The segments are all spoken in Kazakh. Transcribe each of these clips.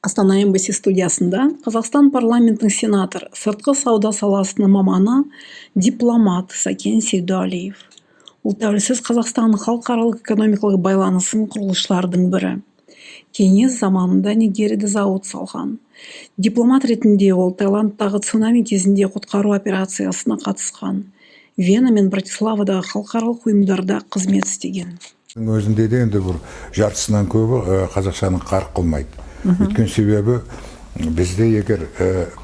Астана Эмбасси студиясында Қазақстан парламентінің сенаторы, сыртқы сауда саласының маманы, дипломат Сәкен Сейдуалиев. Ол тәуелсіз Қазақстанның халықаралық экономикалық байланысын құрылысшылардың бірі. Кеңес заманында Нигерияда зауыт салған. Дипломат ретінде ол Таиландтағы цунами кезінде құтқару операциясына қатысқан. Вена мен Братиславадағы халықаралық ұйымдарда қызмет істеген. Өзінде де енді бір жартысынан көбі қазақшаны қарық қылмайды. Өйткені себебі бізде егер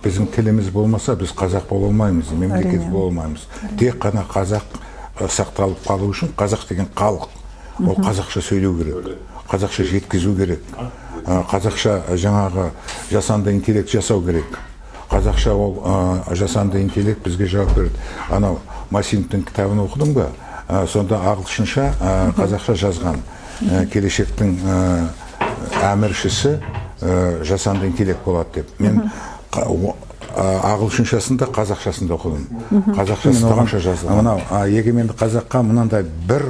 біздің тіліміз болмаса, біз қазақ бола алмаймыз, мемлекет бола алмаймыз. Тек қана қазақ сақталып қалу үшін, қазақ деген халық, ол қазақша сөйлеу керек, қазақша жеткізу керек, қазақша жаңағы жасанды интеллект жасау керек. Қазақша ол жасанды интеллект бізге жауап береді. Анау Масимовтың кітабын оқыдың ба? Сонда ағылшынша, қазақша жазған. Келешектің әміршісі жасанды интеллект болады деп. Мен ағылшыншасын да, қазақшасын да оқыдым. Қазақшасы тамаша жазылған. Мынау «Егеменді Қазаққа» мынандай бір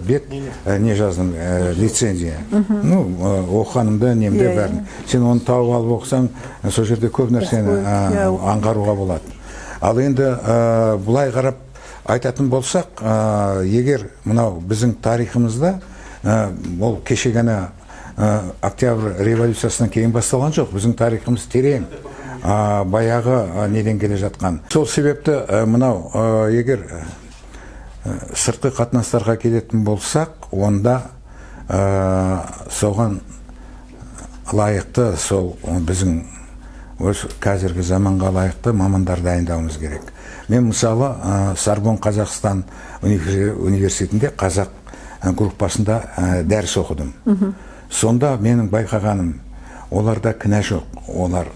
бет не жаздым, лицензия. Ну, оқығанымда, немде, бәрін. Сен оны тауып алып оқысаң, сол жерде көп нәрсені аңғаруға болады. Ал енді былай қарап айтатын болсақ, егер мынау біздің тарихымызда, ол кеше ғана Октябрь революциясынан кейін басталған жоқ, біздің тарихымыз терең, баяғы неден келе жатқан. Сол себепті мынау егер сыртқы қатынастарға келетін болсақ, онда соған лайықты, сол біздің өз қазіргі заманға лайықты мамандар дайындауымыз керек. Мен мысалы Сорбон Қазақстан университетінде қазақ группасында дәріс оқыдым. Сонда менің байқағаным, оларда кінә жоқ, олар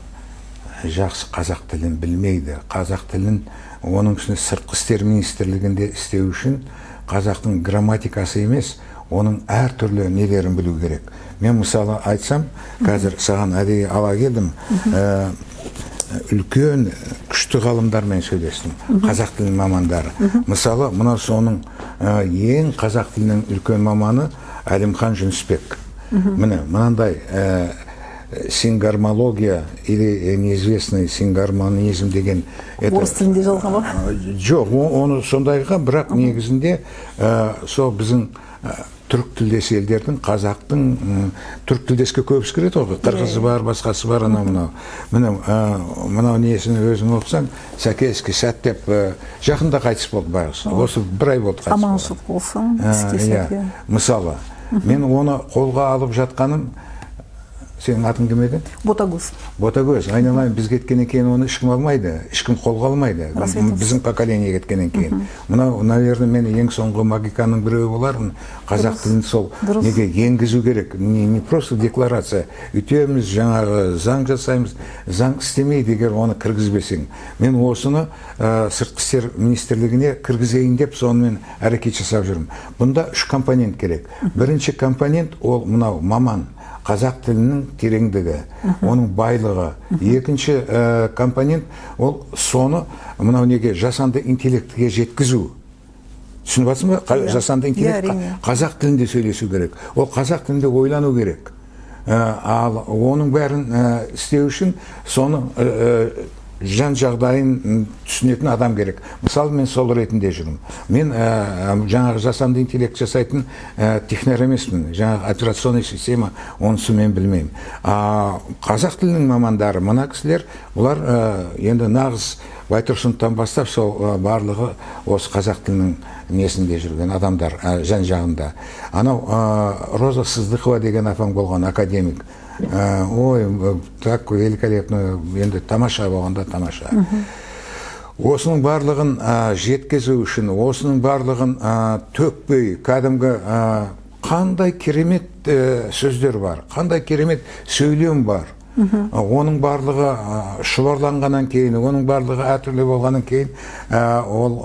жақсы қазақ тілін білмейді. Қазақ тілін, оның үстіне сыртқы істер министрлігінде істеу үшін қазақтың грамматикасы емес, оның әртүрлі нелерін білу керек. Мен мысалы айтсам, қазір саған әдейі ала келдім, үлкен күшті ғалымдармен сөйлестім, қазақ тілінің мамандары. Мысалы, мына соның ең қазақ тілінің үлкен маманы Әлімхан Жүнісбек. Міне, мынандай «Сингармология или неизвестный сингармонизм» деген. Это Орыс тілінде жазылған ба? Жоқ, оны сондайға, бірақ негізінде сол біздің түрік тілдес елдердің, қазақтың, түрік тілдеске көбісі кіреді ғой, қырғызы бар, басқасы бар, анау мынау. Міне, мынау несін өзің оқысаң, «Сәкескі сәт» деп, жақында қайтыс болды байғұс, осы бір ай болды қайтыс болғаны. Аманшылық болсын, іске иә. сәт, иә. Мысалы, мен оны қолға алып жатқаным, сенің атың кім еді? Ботагөз. Ботагөз, айналайын, біз кеткеннен кейін оны ешкім алмайды, ешкім қолға алмайды. Рас айтасыз. Біздің поколение кеткеннен кейін. Мынау, наверное, мен ең соңғы могиканның біреуі болармын. Қазақ тілін сол неге енгізу керек. Не просто декларация. Үйтеміз, жаңағы заң жасаймыз. Заң істемейді, егер оны кіргізбесең. Мен осыны сыртқы істер министрлігіне кіргізейін деп, сонымен әрекет жасап жүрмін. Бұнда үш компонент керек. Бірінші компонент ол мынау маман, қазақ тілінің тереңдігі, оның байлығы. Екінші компонент ол соны мынау неге, жасанды интеллектіге жеткізу. Түсініп жатсың ба? Жасанды интеллект Иә, әрине. қазақ тілінде сөйлесу керек. Ол қазақ тілінде ойлану керек. Ал оның бәрін істеу үшін соны жан жағдайын түсінетін адам керек. Мысалы, мен сол ретінде жүрмін. Мен жаңағы жасанды интеллект жасайтын технарь емеспін, жаңағы операционный система, онысын мен білмеймін. А қазақ тілінің мамандары мына кісілер, бұлар енді нағыз Байтұрсыновтан бастап сол барлығы осы қазақ тілінің несінде жүрген адамдар, жан жағында. Анау Роза Сыздықова деген апам болған, академик. Ой, так великолепно, енді тамаша болғанда тамаша. Осының барлығын жеткізу үшін, осының барлығын төкпей, кәдімгі қандай керемет сөздер бар, қандай керемет сөйлем бар. Оның барлығы шұбарланғаннан кейін, оның барлығы әртүрлі болғаннан кейін ол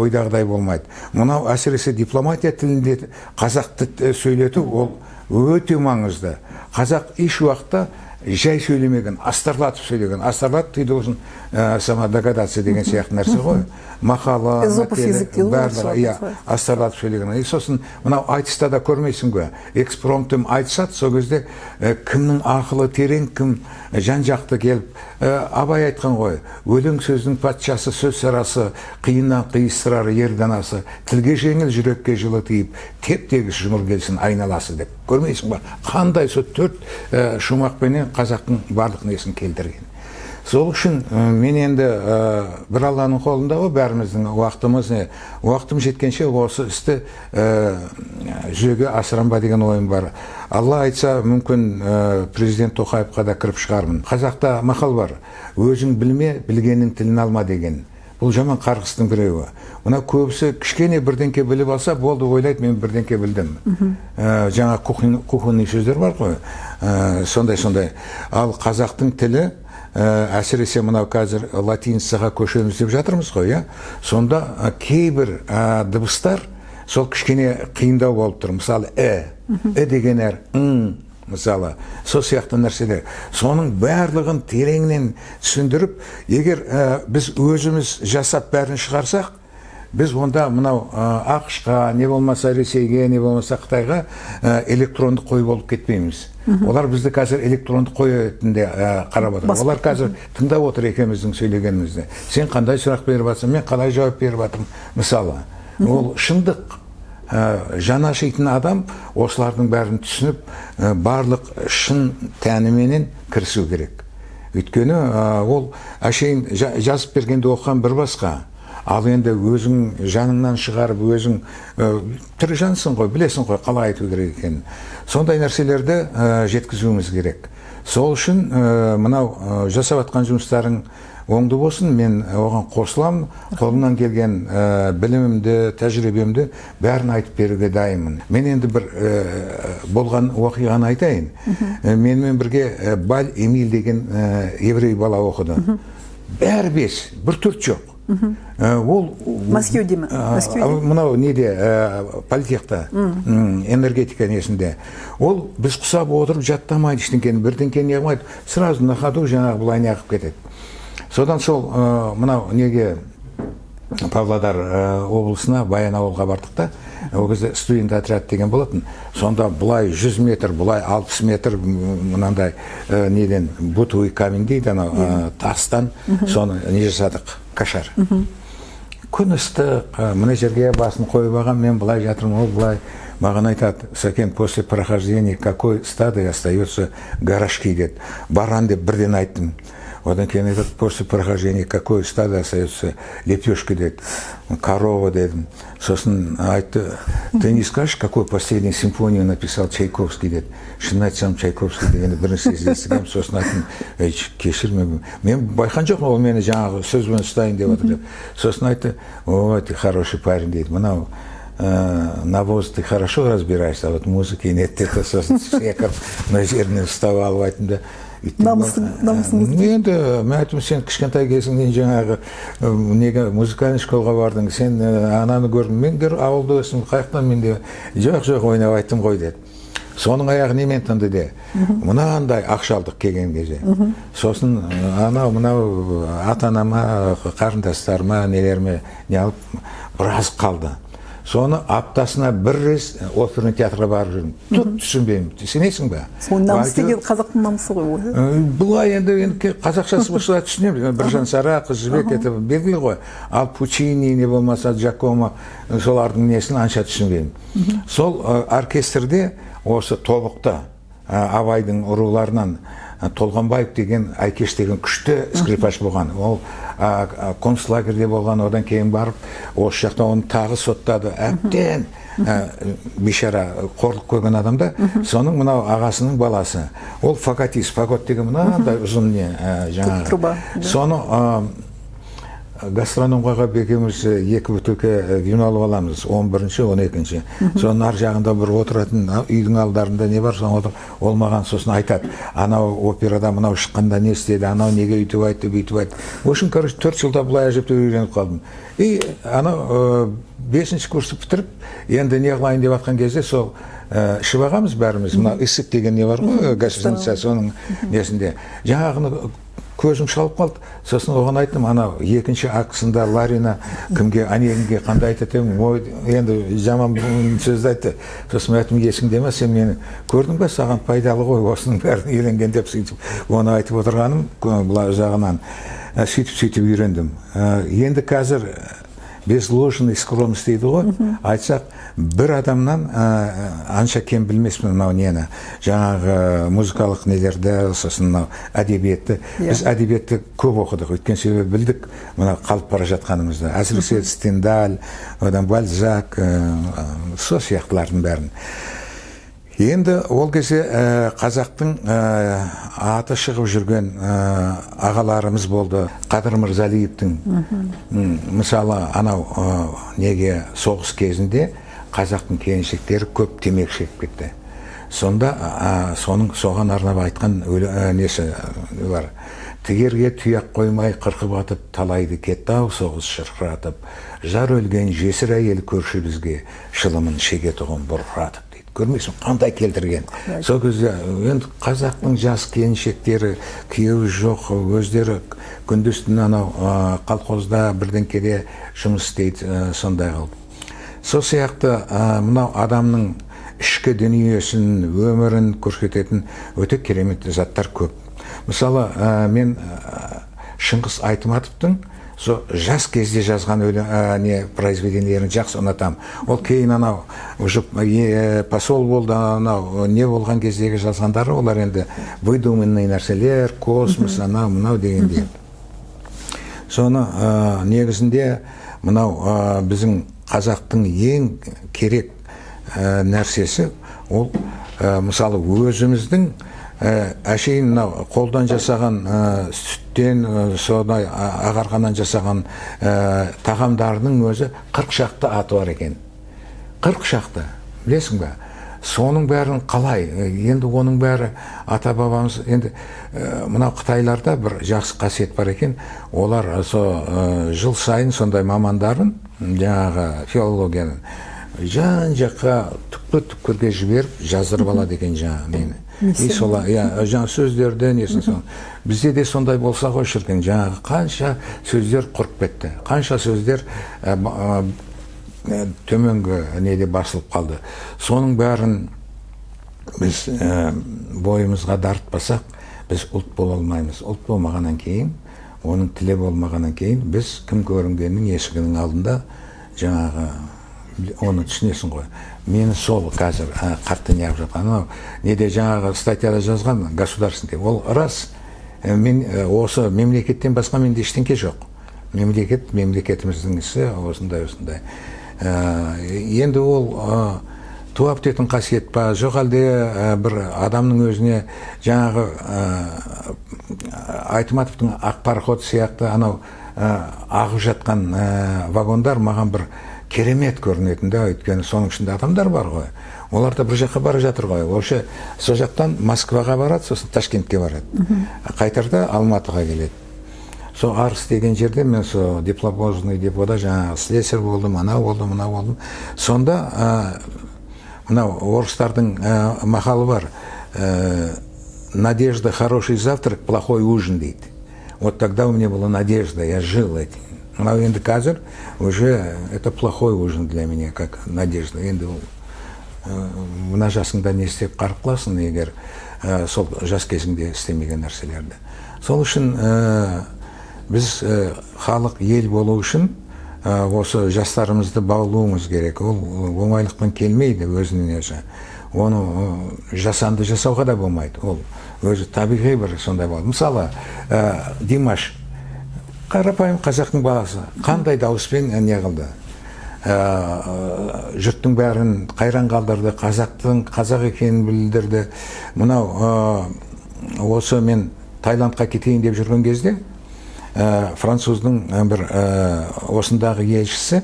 ойдағыдай болмайды. Мынау әсіресе дипломатия тілінде қазақты сөйлету, ол Өте маңызды. Қазақ еш уақытта жай сөйлемеген, астарлатып сөйлеген. Астарлатып, ты должен сама догадаться деген сияқты нәрсе ғой. Мақалы, Эзопов мәтелі, язык дейді ғой, барлығы, солай. Иә, астарлатып сөйлеген. И сосын мынау айтыста да көрмейсің бе, экспромтом айтысады. Сол кезде кімнің ақылы терең, кім жан жақты келіп. Абай айтқан ғой: «Өлең сөздің патшасы, сөз сарасы, қиыннан қиыстырар ер данасы, тілге жеңіл, жүрекке жылы тиіп, теп тегіс жұмыр келсін айналасы», — деп. Көрмейсің ба, қандай сол төрт шумақпенен қазақтың барлық несін келтірген. Сол үшін мен енді бір Алланың қолында ғой бәріміздің уақытымыз. Не уақытым жеткенше осы істі жүзеге асырам ба деген ойым бар. Алла айтса, мүмкін, президент Тоқаевқа да кіріп шығармын. Қазақта мақал бар: «Өзің білме, білгеннің тілін алма» деген. Бұл жаман қарғыстың біреуі. Мына көбісі кішкене бірдеңке біліп алса болды, ойлайды: «Мен бірдеңке білдім». Жаңа кухонный сөздер бар ғой, сондай сондай. Ал қазақтың тілі, әсіресе мынау қазір латиницаға көшеміз деп жатырмыз ғой, иә, сонда кейбір дыбыстар сол кішкене қиындау болып тұр. Мысалы, і, і деген әр, ң, мысалы, сол сияқты нәрселер. Соның барлығын тереңнен түсіндіріп, егер біз өзіміз жасап бәрін шығарсақ, біз онда мынау АҚШ-қа, не болмаса Ресейге, не болмаса Қытайға электронды қой болып кетпейміз. Олар бізді қазір электронды қой ретінде қарап отыр. Олар қазір тыңдап отыр екеуміздің сөйлегенімізді: сен қандай сұрақ беріп жатырсың, мен қалай жауап беріп жатырмын, мысалы. Ол шындық. Жаны ашитын адам осылардың бәрін түсініп, барлық шын тәніменен кірісу керек. Өйткені ол әшейін жазып бергенде оқыған бір басқа, ал енді өзің жаныңнан шығарып, өзің тірі жансың ғой, білесің ғой қалай айту керек екенін. Сондай нәрселерді жеткізуіміз керек. Сол үшін мынау жасап жатқан жұмыстарың оңды болсын. Мен оған қосыламын, қолымнан келген білімімді, тәжірибемді, бәрін айтып беруге дайынмын. Мен енді бір болған оқиғаны айтайын. Менімен бірге Баль Эмиль деген еврей бала оқыды. Бәрі бес, бір төрт жоқ. Ол Мәскеуде ме? Мәскеуде? Мынау неде, политехта, энергетика несінде. Ол біз құсап отырып жаттамайды ештеңкені, бірдеңкені не қылмайды, сразу на ходу жаңағы былай неғып кетеді. Содан сол мынау неге, Павлодар облысына, Баянауылға бардық та. Ол кезде студент отряд деген болатын. Сонда былай 100 метр, былай 60 метр мынандай неден, бутовый камень дейді анау, тастан соны не жасадық, кашар. Күн ыстық, мына жерге басын қойып алған, мен былай жатырмын, ол былай маған айтады: «Сәкен, после прохождения какой стадии остаются горошки?» — деді. «Баран», — деп бірден айттым. Одан кейін айтады: «После прохождения какой стадии остаются лепешки?» — деді. «Корова», — дедім. Сосын айтты: «Ты не скажешь, какой последнюю симфонию написал Чайковский?» — деді. Шынын айтсам, Чайковский дегенді бірінші рет естігемін. Сосын айттым: «Ей, кешір, мен байқан жоқпын, ол мені жаңағы сөзбен ұстайын деп отыр», — деп. Сосын айтты: «Ой, ты хороший парень, — дейді, — мынау навоз ты хорошо разбираешься, а вот музыки нет», — деді. Сосын секіріп мына жерінен ұстап алып айттым да: Намысыңыз. Енді мен айттым: «Сен кішкентай кезіңнен жаңағы неге, музыкальный школға бардың, сен ананы көрдің, мен ауылда өстім, қай жақтан менде?» «Жоқ, жоқ, ойнап айттым ғой», — деді. Соның аяғы немен тынды де, мынандай ақша алдық келген кезде. Сосын анау мынау ата анама, қарындастарыма, нелеріме не алып, біраз қалды. Соны аптасына бір рет оперный театрға барып жүрдім. Түк түсінбеймін, сенесің бе? Сол намыс деген қазақтың намысы ғой ол. Былай енді қазақшасы болса, түсінеміз: Біржан Сара, Қыз Жібек, это белгілі ғой. Ал Пучини, не болмаса Джакомо, солардың несін анша түсінбеймін. Сол оркестрде осы Тобықта Абайдың руларынан Толғанбаев деген Айкеш деген күшті скрипач болған. Ол концлагерьде болған. Одан кейін барып осы жақта оны тағы соттады, әбден бейшара, қорлық көрген адам да. Соның мынау ағасының баласы, ол фаготист. Фагот деген мынандай ұзын не, жаңағы труба. Соны Гастрономға барып екеуміз екі бөтелке вино алып аламыз, 11-ші, 12-ші. Соның ар жағында бір отыратын үйдің алдарында не бар, соны отырып, ол маған сосын айтады: анау операда мынау шыққанда не істеді, анау неге өйтіп айтты, бүйтіп айтты. В общем, короче, 4 жылда былай әжептәуір үйреніп қалдым. И анау бесінші курсты бітіріп, енді не қылайын деп жатқан кезде, сол ішіп алғанбыз бәріміз. Мына Ысык деген не бар ғой, гостиница, соның несінде жаңағыны көзім шалып қалды. Сосын оған айттым: анау екінші актісында Ларина кімге, Онегинге қандай айтады едім? Ой, енді жаман сөзді айтты. Сосын мен айттым: есіңде ма, сен мені көрдің бе, саған пайдалы ғой осының бәрін үйренген деп. Сөйтіп оны айтып отырғаным былай ұзағынан. Сөйтіп үйрендім. Енді қазір без ложной скромности дейді ғой, айтсақ, бір адамнан анша кем білмеспін мынау нені, жаңағы музыкалық нелерді, сосын мынау әдебиетті. Біз әдебиетті көп оқыдық, өйткені себебі білдік мына қалып бара жатқанымызды, әсіресе Стендаль, одан Бальзак, сол сияқтылардың бәрін. Енді ол кезде қазақтың аты шығып жүрген ағаларымыз болды. Қадыр Мырзалиевтің, мысалы, анау неге, соғыс кезінде қазақтың келіншектері көп темекі шегіп кетті. Сонда соның соған арнап айтқан несі бар: тігерге тұяқ қоймай қырқып атып, талайды кетті ау соғыс шырқыратып, жар өлген жесір әйел көрші бізге шылымын шегетұғын бұрқыратып дейді. Көрмейсің, қандай келтірген. Сол кезде енді қазақтың жас келіншектері, күйеуі жоқ, өздері күндіз түні анау колхозда, бірдеңкеде жұмыс істейді, сондай қылып. Сол сияқты мынау адамның ішкі дүниесін, өмірін көрсететін өте керемет заттар көп. Мысалы, мен Шыңғыс Айтматовтың сол жас кезде жазған өлең, не, произведениелерін жақсы ұнатамын. Ол кейін анау уже посол болды, анау не болған кездегі жазғандары, олар енді выдуманный нәрселер, космос, анау мынау дегендей. Соны негізінде мынау біздің қазақтың ең керек нәрсесі ол, мысалы, өзіміздің әшейін мынау қолдан жасаған, сүттен, сондай ағарғаннан жасаған тағамдарының өзі 40 шақты аты бар екен. 40 шақты, білесің бе? Соның бәрін қалай, енді оның бәрі ата бабамыз енді мынау қытайларда бір жақсы қасиет бар екен. Олар со жыл сайын сондай мамандарын, жаңағы филологияның, жан жаққа, түкпір түкпірге жіберіп, жаздырып алады екен жаңағы нені. И солай, иә, жаңағы сөздерді, несін. Сол бізде де сондай болса ғой, шіркін. Жаңағы қанша сөздер құрып кетті, қанша сөздер төменгі неде басылып қалды. Соның бәрін біз бойымызға дарытпасақ, біз ұлт бола алмаймыз. Ұлт болмағаннан кейін, оның тілі болмағаннан кейін, біз кім көрінгеннің есігінің алдында жаңағы, оны түсінесің ғой. Мені сол қазір қатты неғып жатқан анау неде, жаңағы статьяда жазған государственный, ол рас. Мен осы мемлекеттен басқа менде ештеңке жоқ. Мемлекет, мемлекетіміздің ісі осындай осындай. Енді ол туа бітетін қасиет па, жоқ әлде бір адамның өзіне жаңағы Айтматовтың ақ пароход сияқты анау ағып жатқан вагондар маған бір керемет көрінетін да. Өйткені соның ішінде адамдар бар ғой, олар да бір жаққа бара жатыр ғой. Вообще сол жақтан Москваға барады, сосын Ташкентке барады, қайтарда Алматыға келеді. Сол Арыс деген жерде мен сол тепловозный депода жаңағы слесарь болдым, анау болдым, мынау болдым. Сонда мынау орыстардың мақалы бар: «Надежда — хороший завтрак, плохой ужин», — дейді. Вот тогда у меня была надежда, я жил этим. Мынау енді қазір уже это плохой ужин для меня, как надежда. Енді ол мына жасыңда не істеп қарық қыласың, егер сол жас кезіңде істемеген нәрселерді? Сол үшін біз халық, ел болу үшін осы жастарымызды баулуымыз керек. Ол оңайлықпен келмейді өзінен өзі, оны жасанды жасауға да болмайды, ол өзі табиғи бір сондай болады. Мысалы, Димаш, қарапайым қазақтың баласы, қандай дауыспен не қылды, жұрттың бәрін қайран қалдырды, қазақтың қазақ екенін білдірді. Мынау осы мен Таиландқа кетейін деп жүрген кезде Француздың бір осындағы елшісі,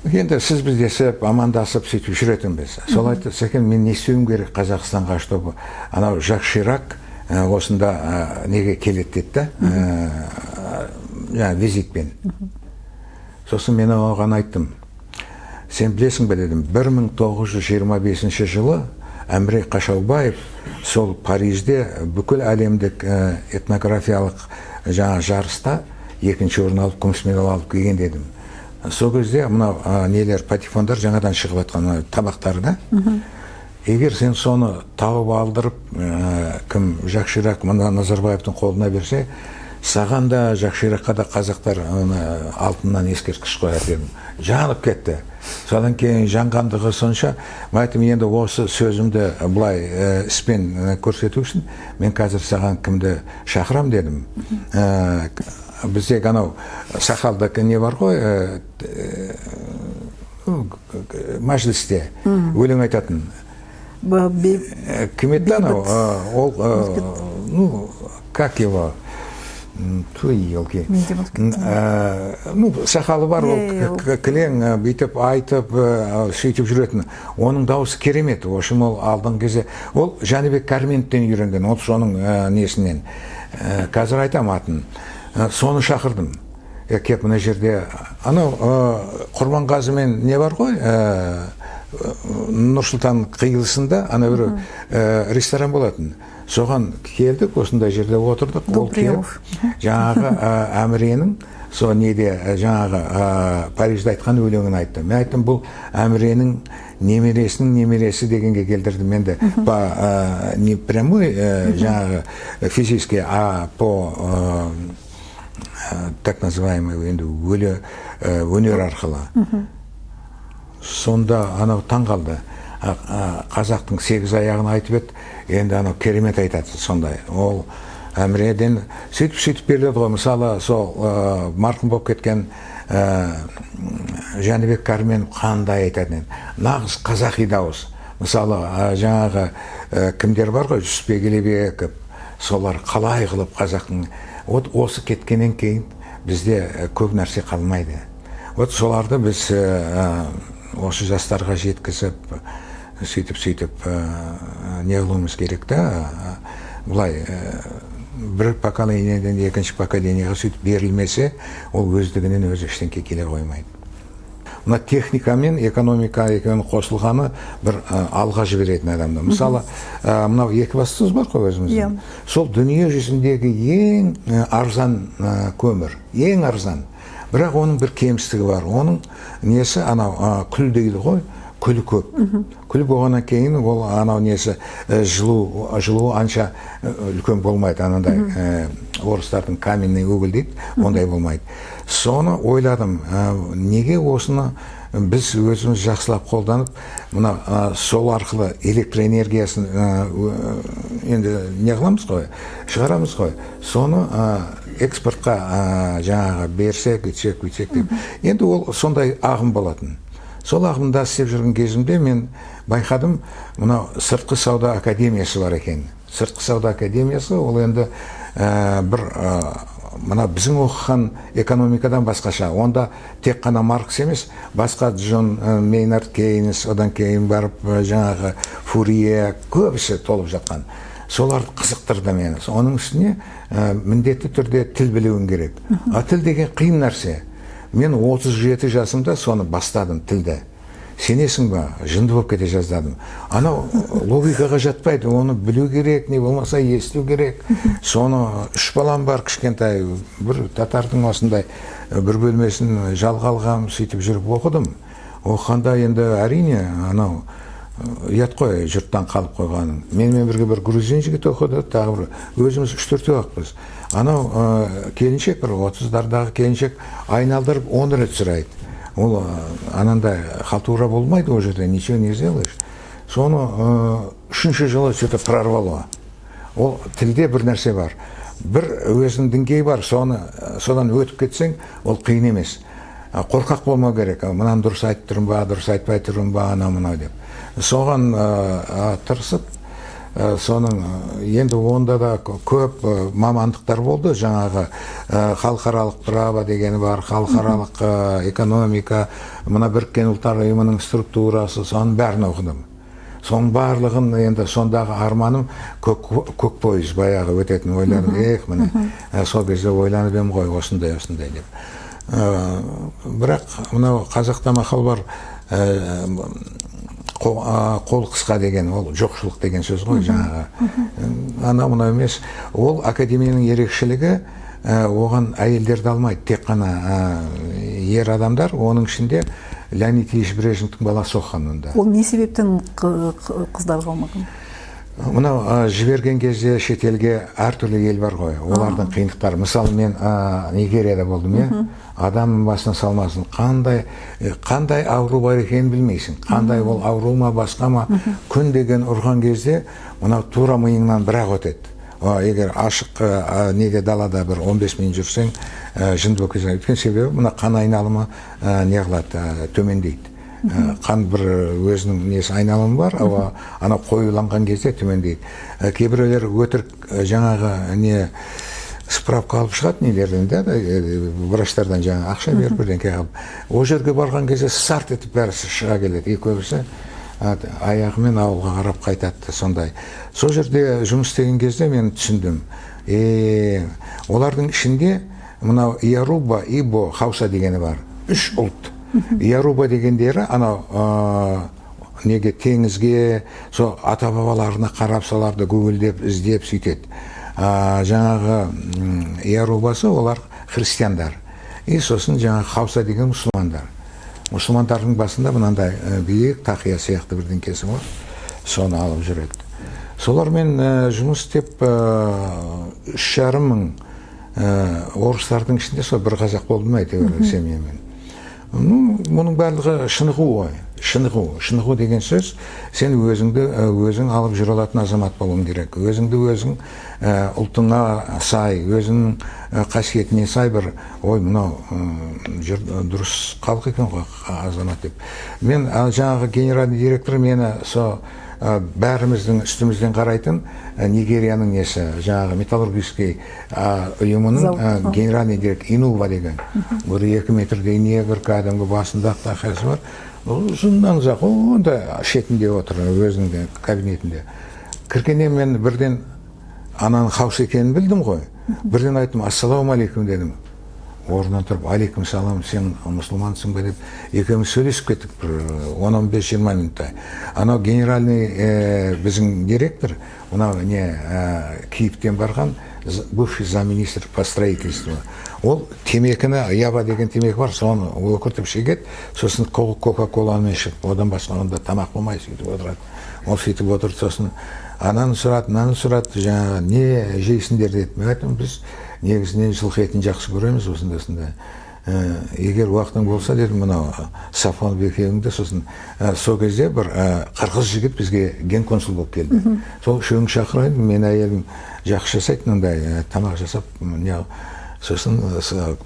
енді сіз біздесіп, амандасып, сөйтіп жүретінбіз. Сол айтты: «Сәкен, мен не істеуім керек Қазақстанға, чтобы анау Жак Ширак осында неге келеді?» — деді да, жаңағы визитпен. Сосын мен оған айттым: «Сен білесің бе, — дедім, — 1925 жылы Әміре Қашаубаев сол Парижде бүкіл әлемдік этнографиялық жаңа жарыста екінші орын алып, күміс медаль алып келген, — дедім. — Сол кезде мынау нелер, патефондар жаңадан шығып жатқан, мына табақтар да. Егер сен соны тауып алдырып, кім, Жак Ширак мына Назарбаевтың қолына берсе, саған да, Жак Ширакқа да қазақтар ана алтыннан ескерткіш қояды», — дедім. Жанып кетті. Содан кейін жанғандығы сонша, мен айттым: «Енді осы сөзімді былай іспен көрсету үшін мен қазір саған кімді шақырам», — дедім. Бізде анау сақалды не бар ғой, мәжілісте өлең айтатын. Кім еді анау? Ол, ну, как его, туй, елки. Мен де ұмытып кеттім. Ну, сақалы бар, ол Иә, иә, ол. Кілең бүйтіп айтып, сөйтіп жүретін. Оның дауысы керемет. В общем, ол алдыңғы кезде ол Жәнібек Кәрменовтен үйренген, ол соның несінен. Қазір айтамын атын. Соны шақырдым. Кеп мына жерде анау Құрманғазы мен не бар ғой, Нұрсұлтан қиылысында ана бір ресторан болатын. Соған келдік, осындай жерде отырдық. Ол келіп Приемов. жаңағы Әміренің сол неде, жаңағы Парижде айтқан өлеңін айтты. Мен айттым: «Бұл Әміренің немересінің немересі дегенге келтірдім енді, по не прямой, жаңағы физически, а по так называемый енді өле өнер арқылы». Сонда анау таң қалды. Қазақтың сегіз аяғын айтып еді, енді анау керемет айтады сондай. Ол Әміреден сөйтіп сөйтіп беріледі ғой. Мысалы, сол марқұм болып кеткен Жәнібек Кәрменов қандай айтатын еді, нағыз қазақи дауыс. Мысалы, жаңағы кімдер бар ғой, Жүсіпбек Елебеков, солар қалай қылып қазақтың. Вот осы кеткеннен кейін бізде көп нәрсе қалмайды. Вот соларды біз осы жастарға жеткізіп, сөйтіп сөйтіп не қылуымыз керек та. Былай бір поколениеден екінші поколениеға сөйтіп берілмесе, ол өздігінен өзі ештеңке келе қоймайды. Мына техника мен экономика екеуінің қосылғаны бір алға жіберетін адамды. Мысалы, мынау Екібастұз бар ғой өзіміздің. Иә. Сол дүние жүзіндегі ең арзан көмір, ең арзан. Бірақ оның бір кемістігі бар. Оның несі анау күл дейді ғой, күлі көп. Күл болғаннан кейін ол анау несі, жылу анша үлкен болмайды. Анандай орыстардың каменный уголь дейді, ондай болмайды. Соны ойладым, неге осыны біз өзіміз жақсылап қолданып, мына сол арқылы электроэнергиясын енді не қыламыз ғой, шығарамыз ғой, соны экспортқа жаңағы берсек, үйтсек, бүйтсек деп. Енді ол сондай ағым болатын. Сол ағымда істеп жүрген кезімде мен байқадым, мынау сыртқы сауда академиясы бар екен. Сыртқы сауда академиясы ол енді бір мына біздің оқыған экономикадан басқаша. Онда тек қана Маркс емес, басқа Джон Мейнард Кейнс, одан кейін барып жаңағы Фурье, көбісі толып жатқан. Солар қызықтырды мені. Оның үстіне міндетті түрде тіл білуің керек. А тіл деген қиын нәрсе. Мен 37 жасымда соны бастадым тілді. Сенесің ба, жынды болып кете жаздадым. Анау логикаға жатпайды, оны білу керек, не болмаса есту керек. Соны үш балам бар кішкентай, бір татардың осындай бір бөлмесін жалға алғам, сөйтіп жүріп оқыдым. Оқығанда енді әрине анау ұят қой жұрттан қалып қойғаның. Менімен бірге бір грузин жігіт оқыды, тағы бір өзіміз үш төртеу ақпыз. Анау келіншек, бір 30-дардағы келіншек, айналдырып 10 рет сұрайды. Ол анандай халтура болмайды, ол жерде ничего не сделаешь. Соны үшінші жылы что то прорвало. Ол тілде бір нәрсе бар, бір өзінің деңгейі бар, соны содан өтіп кетсең, ол қиын емес. Қорқақ болмау керек, мынаны дұрыс айтып тұрмын ба, дұрыс айтпай тұрмын ба, анау мынау деп. Соған тырысып Соның енді онда да көп мамандықтар болды, жаңағы халықаралық право дегені бар, халықаралық экономика, мына Біріккен Ұлттар Ұйымының структурасы, соның бәрін оқыдым. Соның барлығын енді сондағы арманым көк пойыз баяғы өтетін, ойладым, эх, міне, сол кезде ойланып едім ғой, осындай осындай деп. Бірақ мынау қазақта мақал бар, қол қысқа деген, ол жоқшылық деген сөз ғой жаңағы. Анау мынау емес, ол академияның ерекшелігі, оған әйелдерді алмайды, тек қана ер адамдар, оның ішінде Леонид Ильич Брежневтің баласы оқыған онда. Ол не себептен қыздарға алмаған? Мынау жіберген кезде шетелге әртүрлі ел бар ғой, олардың қиындықтары. Мысалы, мен Нигерияда болдым, иә, адамның басына салмасын, қандай ауру бар екенін білмейсің, қандай ол ауру ма, басқа ма, күн деген ұрған кезде мынау тура миыңнан бір-ақ өтеді. Егер ашық неде, далада бір 15 минут жүрсең, жынды болып кетесің. Өйткені себебі мына қан айналымы не қылады, төмендейді. Қан бір өзінің несі, айналымы бар, ауа, анау қоюланған кезде төмендейді. Кейбіреулер өтірік жаңағы не справка алып шығады нелерден да, врачтардан жаңағы ақша беріп, бірдеңке қылып. Ол жерге барған кезде сарт етіп бәрі шыға келеді. И көбісі аяғымен ауылға қарап қайтады сондай. Сол жерде жұмыс істеген кезде мен түсіндім. Олардың ішінде мынау Яруба, Ибо, Хауса дегені бар. Үш ұлт. Яруба дегендері анау неге, теңізге, сол ата бабаларына қарап, соларды гуглдеп іздеп сөйтеді. Жаңағы Ярубасы, олар христиандар. И сосын жаңағы Хауса деген мұсылмандар. Мұсылмандардың басында мынандай биік тақия сияқты бірдеңкесі бар, соны алып жүреді. Солармен жұмыс істеп, 3,5 мың орыстардың ішінде сол бір қазақ болдым әйтеуір семьямен. Ну, мұның барлығы шынығу ғой, шынығу. Шынығу деген сөз, сен өзіңді өзің алып жүре алатын азамат болуың керек. Өзіңді өзің ұлтыңа сай, өзіңнің қасиетіне сай бір, ой, мынау дұрыс халық екен ғой, азамат деп. Мен жаңағы генеральный директор мені со бәріміздің үстімізден қарайтын, Нигерияның несі, жаңағы металлургический ұйымының генеральный директор Инува деген бір 2 метрдей негр, кәдімгі басында ақ тақиясы бар, ұзыннан ұзақ, онда шетінде отыр өзінің де кабинетінде. Кіргеннен мен бірден ананың хаус екенін білдім ғой. Бірден айттым: «Ассалаумағалейкум», – дедім. Орнынан тұрып: «Алейкум салам, сен мұсылмансың ба?» – деп, екеуміз сөйлесіп кеттік бір 10, 15, 20 минуттай. Анау генеральный біздің директор мынау не, Киевтен барған бывший замминистр по строительству. Ол темекіні, яба деген темекі бар, соны өкіртіп шегеді, сосын кока коламен ішіп, одан басқа онда тамақ болмай, сөйтіп отырады. Ол сөйтіп отырды, сосын ананы сұрады, мынаны сұрады, жаңағы не жейсіңдер деді. Мен айттым: «Біз негізінен жылқы етін жақсы көреміз, осындай осындай. Егер уақытың болса, – дедім, – мынау Сафонов екеуіңді». Сосын сол кезде бір қырғыз жігіт бізге генконсул болып келді. Сол үшеуін шақырайын, мен әйелім жақсы жасайды мындай тамақ жасап, не. Сосын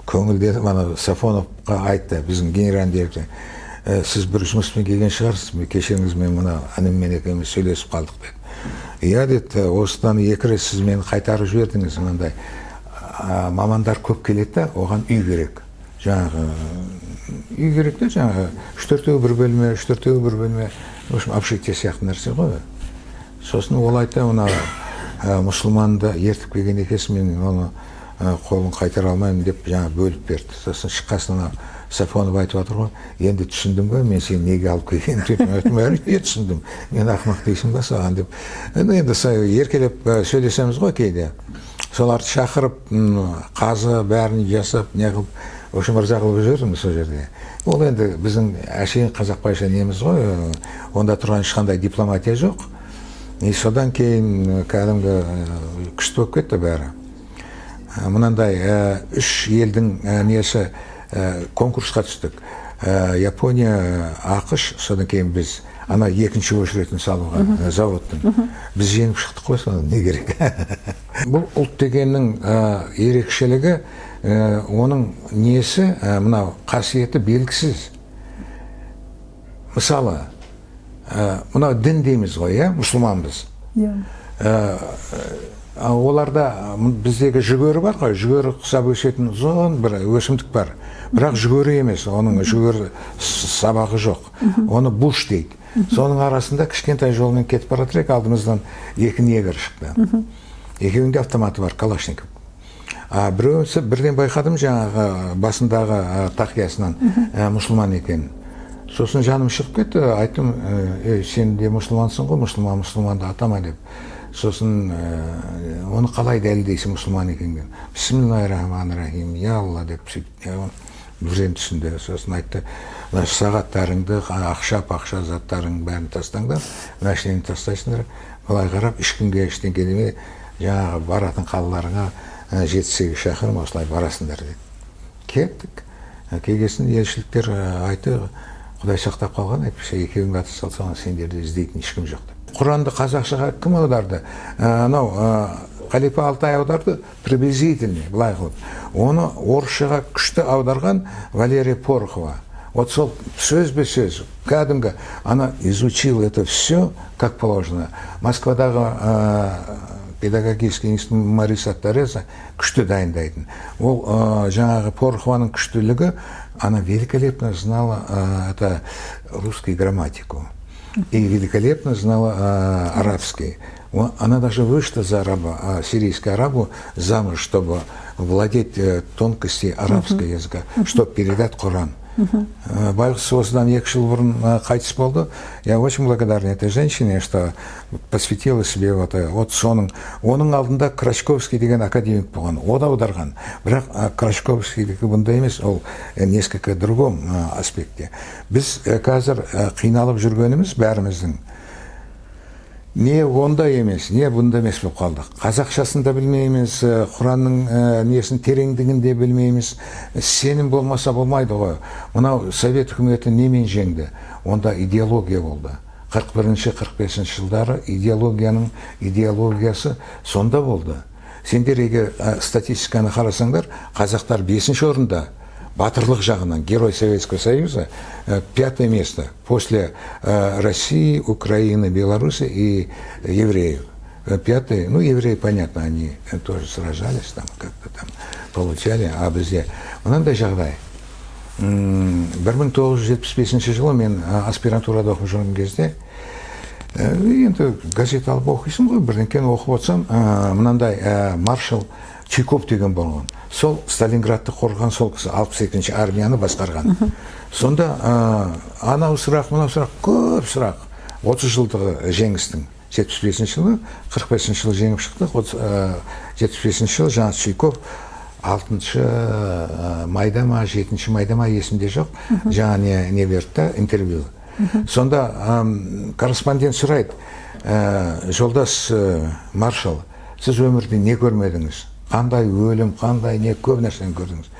көңілденіп ана Сафоновқа айтты біздің генеральный директор: «Сіз бір жұмыспен келген шығарсыз, кешіріңіз, мен мына ініммен екеуміз сөйлесіп қалдық», – деді. «Иә, – деді, – осыдан екі рет сіз мені қайтарып жібердіңіз. Мынандай мамандар көп келеді да, оған үй керек, жаңағы үй керек та, жаңағы үш төртеуі бір бөлме, үш төртеуі бір бөлме, в общем, общежитие сияқты нәрсе ғой». Сосын ол айтты: «Мына мұсылманды ертіп келген екенсің, мен оны қолын қайтара алмаймын», – деп, жаңа бөліп берді. Сосын шыққасын ана Сафонов айтып жатыр ғой: «Енді түсіндің ба, мен сені неге алып келгенімді?» – деп. Мен айттым: «Әрине түсіндім, мен ақымақ дейсің ба саған?» – деп. Енді еркелеп сөйлесеміз ғой кейде. Соларды шақырып, қазы бәрін жасап, не қылып, в общем, ырза қылып жібердім сол жерде. Ол енді біздің әшейін қазақбайша неміз ғой, онда тұрған ешқандай дипломатия жоқ. И содан кейін кәдімгі күшті болып кетті бәрі. Мынандай үш елдің несі, конкурсқа түстік: Япония, АҚШ, содан кейін біз, ана екінші очеретін салуға заводтың. Біз жеңіп шықтық қой, соны не керек. Бұл ұлт дегеннің ерекшелігі, оның несі, мынау қасиеті белгісіз. Мысалы, мынау дін дейміз ғой, иә, мұсылманбыз. Иә. Оларда біздегі жүгері бар ғой, жүгері құсап өсетін ұзын бір өсімдік бар, бірақ жүгері емес, оның жүгері сабағы жоқ, оны буш дейді. Соның арасында кішкентай жолмен кетіп бара жатыр едік, алдымыздан екі негр шықты, екеуінде автоматы бар, Калашников. А біреусі, бірден байқадым, жаңағы басындағы тақиясынан, мұсылман екен. Сосын жаным шығып кетті, айттым: «Ей, сен де мұсылмансың ғой, мұсылман мұсылманды атама», — деп. Сосын «Оны қалай дәлелдейсің мұсылман екенін?» «Бисмиллахи рахмани рахим, я Алла», — деп сөйтіп, бірден түсінді. Сосын айтты: «Мына сағаттарыңды, ақша пақша заттарыңның бәрін тастаңдар, машинаны тастайсыңдар, былай қарап ешкімге ештеңе демей, жаңағы баратын қалаларыңа 7-8 шақырым осылай барасыңдар», — деді. Кеттік. Келгесін елшіліктер айтты: «Құдай сақтап қалған, әйтпесе екеуіңді ата салсаң, сендерді іздейтін ешкім жоқ», — деп. Құранды қазақшаға кім аударды? Анау Қалипа Алтай аударды приблизительно былай қылып. Оны орысшаға күшті аударған Валерия Порохова. Вот сол сөзбе сөз кәдімгі, она изучила это все как положено. Москвадағы педагогический институт Мариса Тереза күшті дайындайтын. Ол жаңағы Порохованың күштілігі, она великолепно знала это русский грамматику и великолепно знала арабский. Она даже вышла за араба, сирийского арабу замуж, чтобы владеть тонкости арабского языка, чтобы передать Коран. Байғұс осыдан 2 жыл бұрын қайтыс болды. Я очень благодарен этой женщине, что посвятила себе вот, вот соның. Оның алдында Крачковский деген академик болған, о да аударған. Бірақ Крачковскийдікі бұндай емес, ол несколько другом аспекте. Біз қазір қиналып жүргеніміз бәріміздің не онда емес, не бұнда емес болып қалдық. Қазақшасын да білмейміз, Құранның несін, тереңдігін де білмейміз. Сенім болмаса болмайды ғой. Мынау совет үкіметі немен жеңді? Онда идеология болды. 41-ші, 45-ші жылдары идеологияның идеологиясы сонда болды. Сендер егер статистиканы қарасаңдар, қазақтар бесінші орында батырлық жағынан, герой Советского Союза, пятое место после России, Украины, Беларуси и евреев. Пятое, ну, евреи, понятно, они тоже сражались там, как-то там получали, а бізде мынандай жағдай. 1975 жылы мен аспирантурада оқып жүрген кезде, енді газет алып оқисың ғой, бірдеңкені оқып отырсам, мынандай маршал Чуйков деген болған. Сол Сталинградты қорған сол кісі, 62-ші армияны басқарған. Сонда анау сұрақ, мынау сұрақ, көп сұрақ. 30 жылдығы жеңістің, 75 жылы, 45 жылы жеңіп шықтық, 75 жылы жаңа Чуйков 6 майда ма, 7 майда ма, есімде жоқ, жаңа не берді да, интервью. Сонда корреспондент сұрайды: «Жолдас маршал, сіз өмірде не көрмедіңіз? Қандай өлім, қандай не, көп нәрсені көрдіңіз.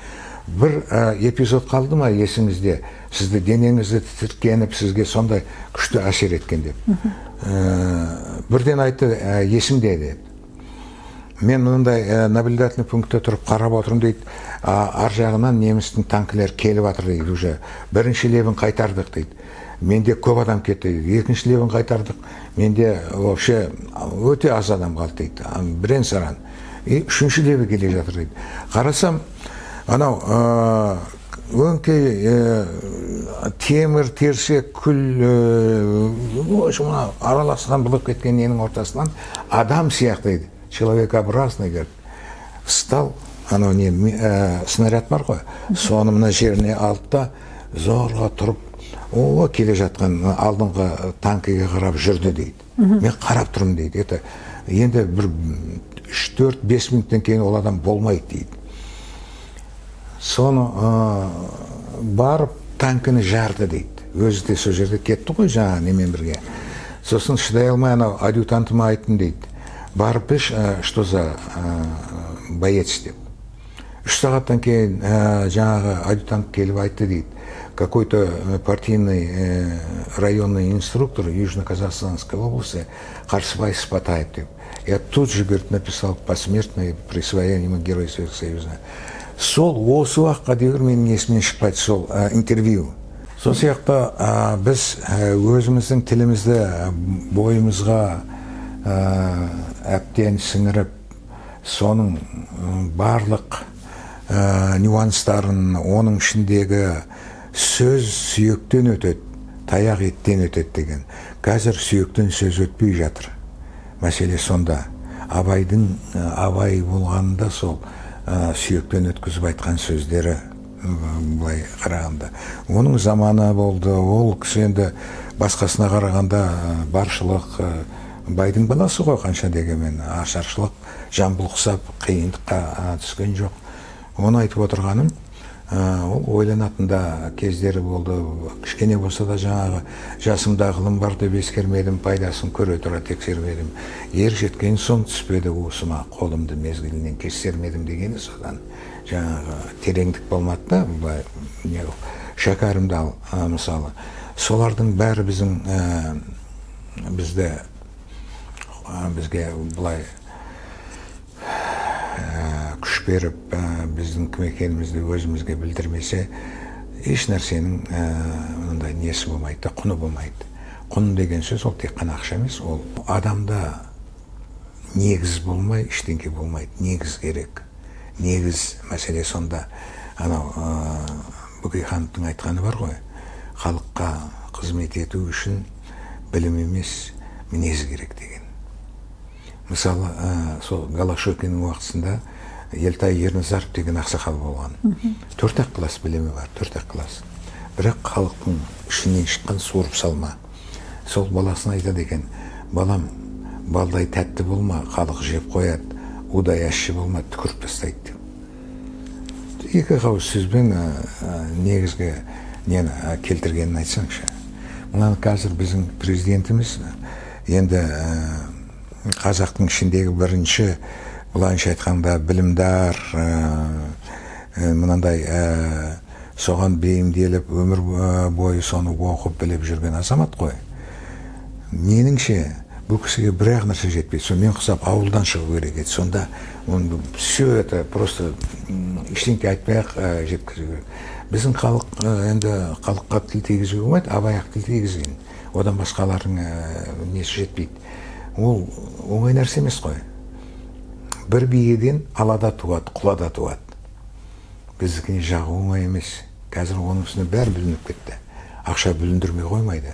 Бір эпизод қалды ма есіңізде, сізді денеңізді тітіркеніп, сізге сондай күшті әсер еткен?» — деп. Бірден айтты: «Есімде», — деді. «Мен мынандай наблюдательный пунктте тұрып қарап отырмын, — дейді, — ар жағынан немістің танкілері келіп жатыр, — дейді, — уже бірінші лебін қайтардық, — дейді, — менде көп адам кетті, — дейді, — екінші лебін қайтардық, менде вообще өте аз адам қалды, — дейді, — бірен саран, и үшінші лебі келе жатыр, — дейді, — қарасам, анау өңкей темір терсек, күл, в общем, мына араласқан болып кеткен ненің ортасынан адам сияқты, — дейді, — человекообразный, — говорит, — встал, анау не снаряд бар ғой, соны мына жеріне алды да, зорға тұрып, о келе жатқан алдыңғы танкіге қарап жүрді, — дейді. — Мен қарап тұрмын, — дейді, — это енді бір 3, 4, 5 минуттан кейін ол адам болмайды, — дейді. — Соны барып танкіні жарды, — дейді. — Өзі де сол жерде кетті ғой жаңағы немен бірге. Сосын шыдай алмай анау адъютантыма айттым, — дейді, — барып білші, что за боец деп. 3 сағаттан кейін жаңағы адъютант келіп айтты, — дейді, — какой-то партийный районный инструктор Южно-Казахстанской области Қарсыбай Спатаев деп. Я тут же, — говорит, — написал посмертное присвоение ему Героя Советского Союза». Сол осы уақытқа дейін менің есімнен шықпайды сол интервью. Сол сияқты біз өзіміздің тілімізді бойымызға әбден сіңіріп, соның барлық нюанстарын, оның ішіндегі сөз сүйектен өтеді, таяқ еттен өтеді деген. Қазір сүйектен сөз өтпей жатыр. Мәселе сонда. Абайдың Абай болғанында сол сүйектен өткізіп айтқан сөздері, былай қарағанда. Оның заманы болды, ол кісі енді басқасына қарағанда баршылық, байдың баласы ғой қанша дегенмен, ашаршылық, Жамбыл құсап қиындыққа түскен жоқ. Оны айтып отырғаным, ол ойланатын да кездері болды. Кішкене болса да жаңағы жасымда ғылым бар деп ескермедім, пайдасын көре тұра тексермедім. Ер жеткен соң түспеді уысыма, қолымды мезгілінен кеш сермедім дегені содан. Жаңағы тереңдік болмады да, былай не Шәкәрімді ал, мысалы. Солардың бәрі біздің бізді бізге былай күш беріп, біздің кім екенімізді өзімізге білдірмесе, еш нәрсенің мынандай несі болмайды да, құны болмайды. Құн деген сөз ол тек қана ақша емес, ол адамда негіз болмай ештеңке болмайды. Негіз керек. Негіз мәселе сонда. Анау Бөкейхановтың айтқаны бар ғой, халыққа қызмет ету үшін білім емес, мінез керек деген. Мысалы, сол Голощёкиннің уақытысында Елтай Ерназаров деген ақсақал болған. 4-ақ класс білімі бар, 4-ақ класс. Бірақ халықтың ішінен шыққан суырып салма. Сол баласына айтады екен: балам, балдай тәтті болма, халық жеп қояды, удай ащы болма, түкіріп тастайды деп. Екі ауыз сөзбен негізгі нені келтіргенін айтсаңшы. Мынаны қазір біздің президентіміз енді қазақтың ішіндегі бірінші, былайынша айтқанда, білімдар, мынандай соған бейімделіп, өмір бойы соны оқып біліп жүрген азамат қой. Меніңше, бұл кісіге бір ақ нәрсе жетпейді, сол мен құсап ауылдан шығу керек еді. Сонда он все это просто ештеңке айтпай ақ жеткізу керек. Біздің халық, енді халыққа тіл тигізуге болмайды, Абай ақ тіл тигізген, одан басқалардың несі жетпейді. Ол оңай нәрсе емес қой. Бір биеден ала да туады, құла да туады. Біздікіне жағы оңай емес. Қазір оның үстіне бәрі бүлініп кетті. Ақша бүліндірмей қоймайды.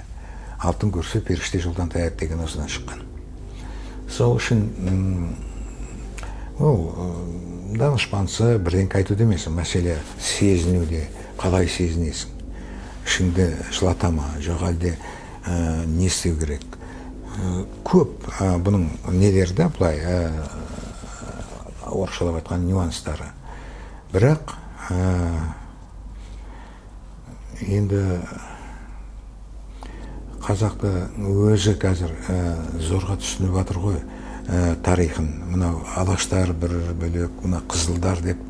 Алтын көрсе, періште жолдан таяды деген осыдан шыққан. Сол үшін ол данышпансы бірдеңке айтуда емес, мәселе сезінуде. Қалай сезінесің, ішіңді жылата ма, жоқ әлде не істеу керек? Көп бұның нелері да, былай орысшалап айтқан нюанстары. Бірақ енді қазақты өзі қазір зорға түсініп жатыр ғой тарихын. Мынау алаштар бір бөлек, мына қызылдар деп,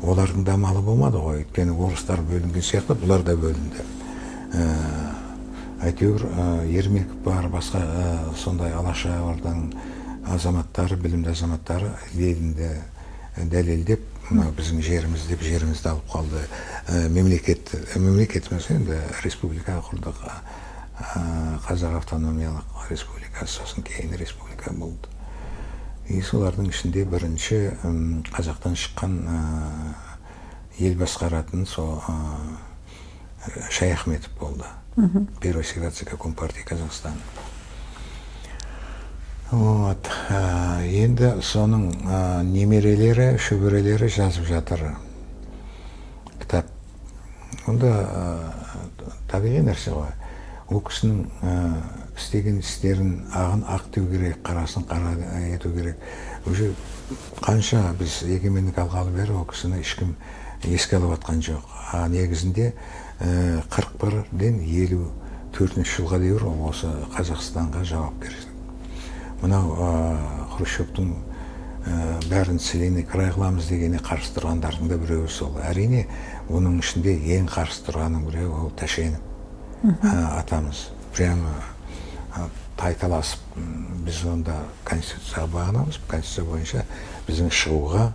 олардың да малы болмады ғой, өйткені орыстар бөлінген сияқты бұлар да бөлінді. Әйтеуір Ермеков бар, басқа сондай алашорданың азаматтары, білімді азаматтары Ленинді дәлелдеп, мынау біздің жеріміз деп жерімізді алып қалды. Мемлекетіміз енді республика құрдық, Қазақ автономиялық республикасы, сосын кейін республика болды. И солардың ішінде бірінші қазақтан шыққан ел басқаратын сол Шаяхметов болды, первый секретарь ЦК Компартии Казахстана. Вот енді соның немерелері, шөберелері жазып жатыр кітап. Онда табиғи нәрсе ғой, ол кісінің істеген істерін ағын ақ деу керек, қарасын қара ету керек. Уже қанша біз егемендік алғалы бері ол кісіні ешкім еске алып жатқан жоқ. А негізінде 41-ден 54-жылға дейін ол осы Қазақстанға жауапкершілік. Мынау Хрущевтің бәрін целинный край қыламыз дегеніне қарсы тұрғандардың да біреуі сол. Әрине, оның ішінде ең қарсы тұрғанның біреуі ол Тәшенов атамыз. Прямо тайталасып, біз онда конституцияға бағынамыз, конституция бойынша біздің шығуға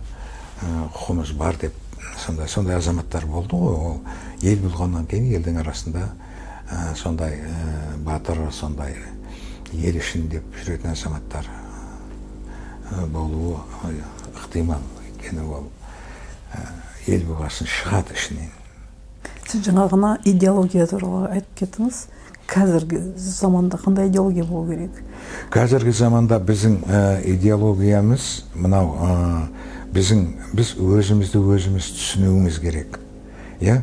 құқығымыз бар деп, сондай азаматтар болды ғой. Ол ел болғаннан кейін елдің арасында сондай батыр, сондай ел үшін деп жүретін азаматтар. Болуы ықтимал, өйткені ол ел болғасын шығады ішінен. Сіз жаңа ғана идеология туралы айтып кеттіңіз. Қазіргі заманда қандай идеология болу керек? Қазіргі заманда біздің идеологиямыз мынау: біз өзімізді өзіміз түсінуіміз керек, иә.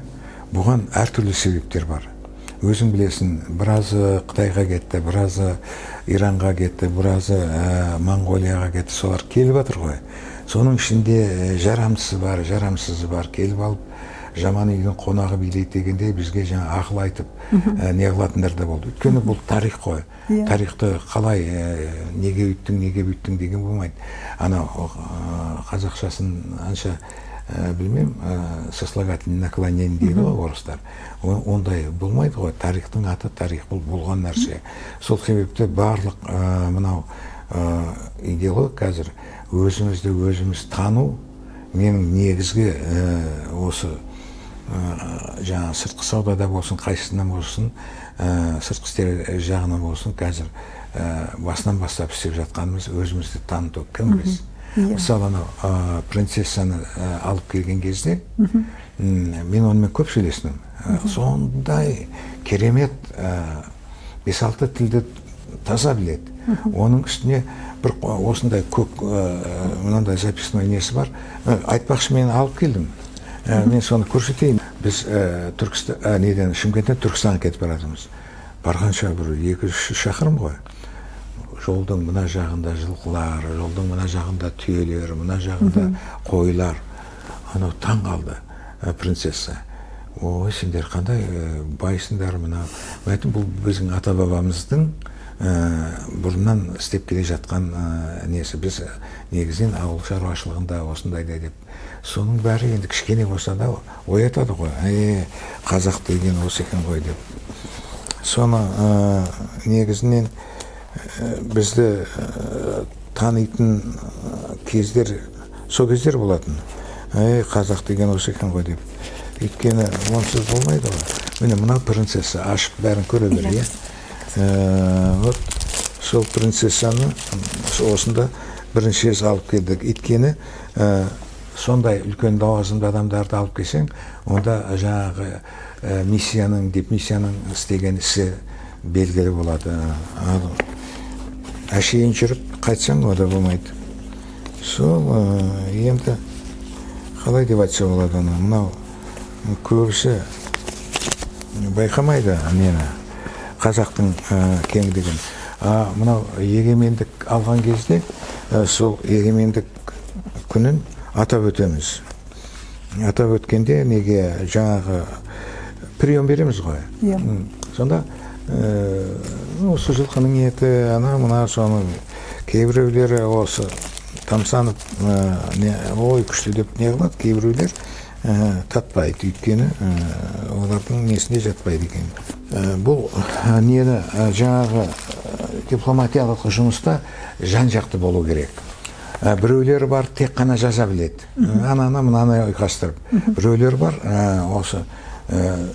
Бұған әртүрлі себептер бар, өзің білесің: біразы Қытайға кетті, біразы Иранға кетті, біразы Моңғолияға кетті. Солар келіп жатыр ғой. Соның ішінде жарамсызы бар, жарамсызы бар. Келіп алып, жаман үйдің қонағы билейді дегендей, бізге жаңа ақыл айтып, не қылатындар да болды. Өйткені бұл тарих қой. Тарихты қалай, неге өйттің, неге бүйттің деген болмайды. Анау қазақшасын анша білмеймін, сослагательный наклонение дейді ғой орыстар. Ондай болмайды ғой. Тарихтың аты тарих, бұл болған нәрсе. Сол себепті барлық мынау идеология қазір өзімізді өзіміз тану. Менің негізгі осы жаңағы сыртқы саудада болсын, қайсысынан болсын, сыртқы істер жағынан болсын, қазір басынан бастап істеп жатқанымыз өзімізді таныту, кімбіз. Мысалы, анау принцессаны алып келген кезде мен онымен көп сөйлестім. Сондай керемет, бес алты тілді таза біледі. Оның үстіне бір осындай көк мынандай записной несі бар. Айтпақшы, мен алып келдім. Мен соны көрсетейін. Біз Түркістан, неден, Шымкенттен Түркістанға кетіп бара жатырмыз. Барғанша бір 200 шақырым ғой. Жолдың мына жағында жылқылар, жолдың мына жағында түйелер, мына жағында қойлар. Анау таң қалды, принцесса: «Ой, сендер қандай байсыңдар!» Мына мен айттым: «Бұл біздің ата бабамыздың бұрыннан істеп келе жатқан несі. Біз негізінен ауыл шаруашылығында осындайда», — деп. Соның бәрі енді кішкене болса да оятады ғой: «Е, қазақ деген осы екен ғой», — деп. Соны негізінен бізді танитын кездер сол кездер болатын: «Ей, қазақ деген осы екен ғой», — деп. Өйткені онсыз болмайды ғой. Міне, мынау принцесса, ашып бәрін көре бер, иә. Вот сол принцессаны осында бірінші рет алып келдік. Өйткені сондай үлкен лауазымды адамдарды алып келсең, онда жаңағы миссияның, дипмиссияның істеген ісі белгілі болады. Ал әшейін жүріп қайтсаң, о да болмайды. Сол енді қалай деп айтса болады, ана мынау көбісі байқамайды нені, қазақтың кеңдігін. А мынау егемендік алған кезде сол егемендік күнін атап өтеміз. Атап өткенде неге жаңағы прием береміз ғой. Сонда осы жылқының еті, ана мына соны кейбіреулері осы тамсанып, не, «Ой, күшті» деп не қылады, кейбіреулер татпайды, өйткені олардың несіне жатпайды екен. Бұл нені, жаңағы дипломатиялық жұмыста жан жақты болу керек. Біреулері бар, тек қана жаза біледі, ананы мынаны ұйқастырып. Біреулер бар, осы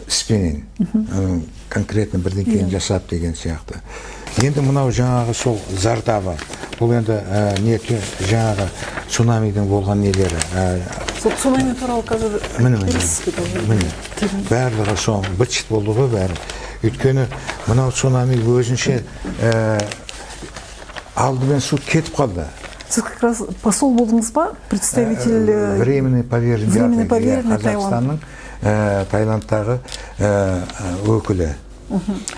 іспенен конкретно бірдеңкені жасап деген сияқты. Енді мынау жаңағы сол зардабы, бұл енді не, жаңағы цунамидің болған нелері. Сол цунами туралы қазір Міне, міне. Келесіз бе тоже? Міне, барлығы сол быт шыт болды ғой бәрі. Өйткені мынау цунами өзінше алдымен су кетіп қалды. Сіз как раз посол болдыңыз ба? Представитель Временный поверенный. Временный поверенный. Қазақстанның Таиландтағы өкілі.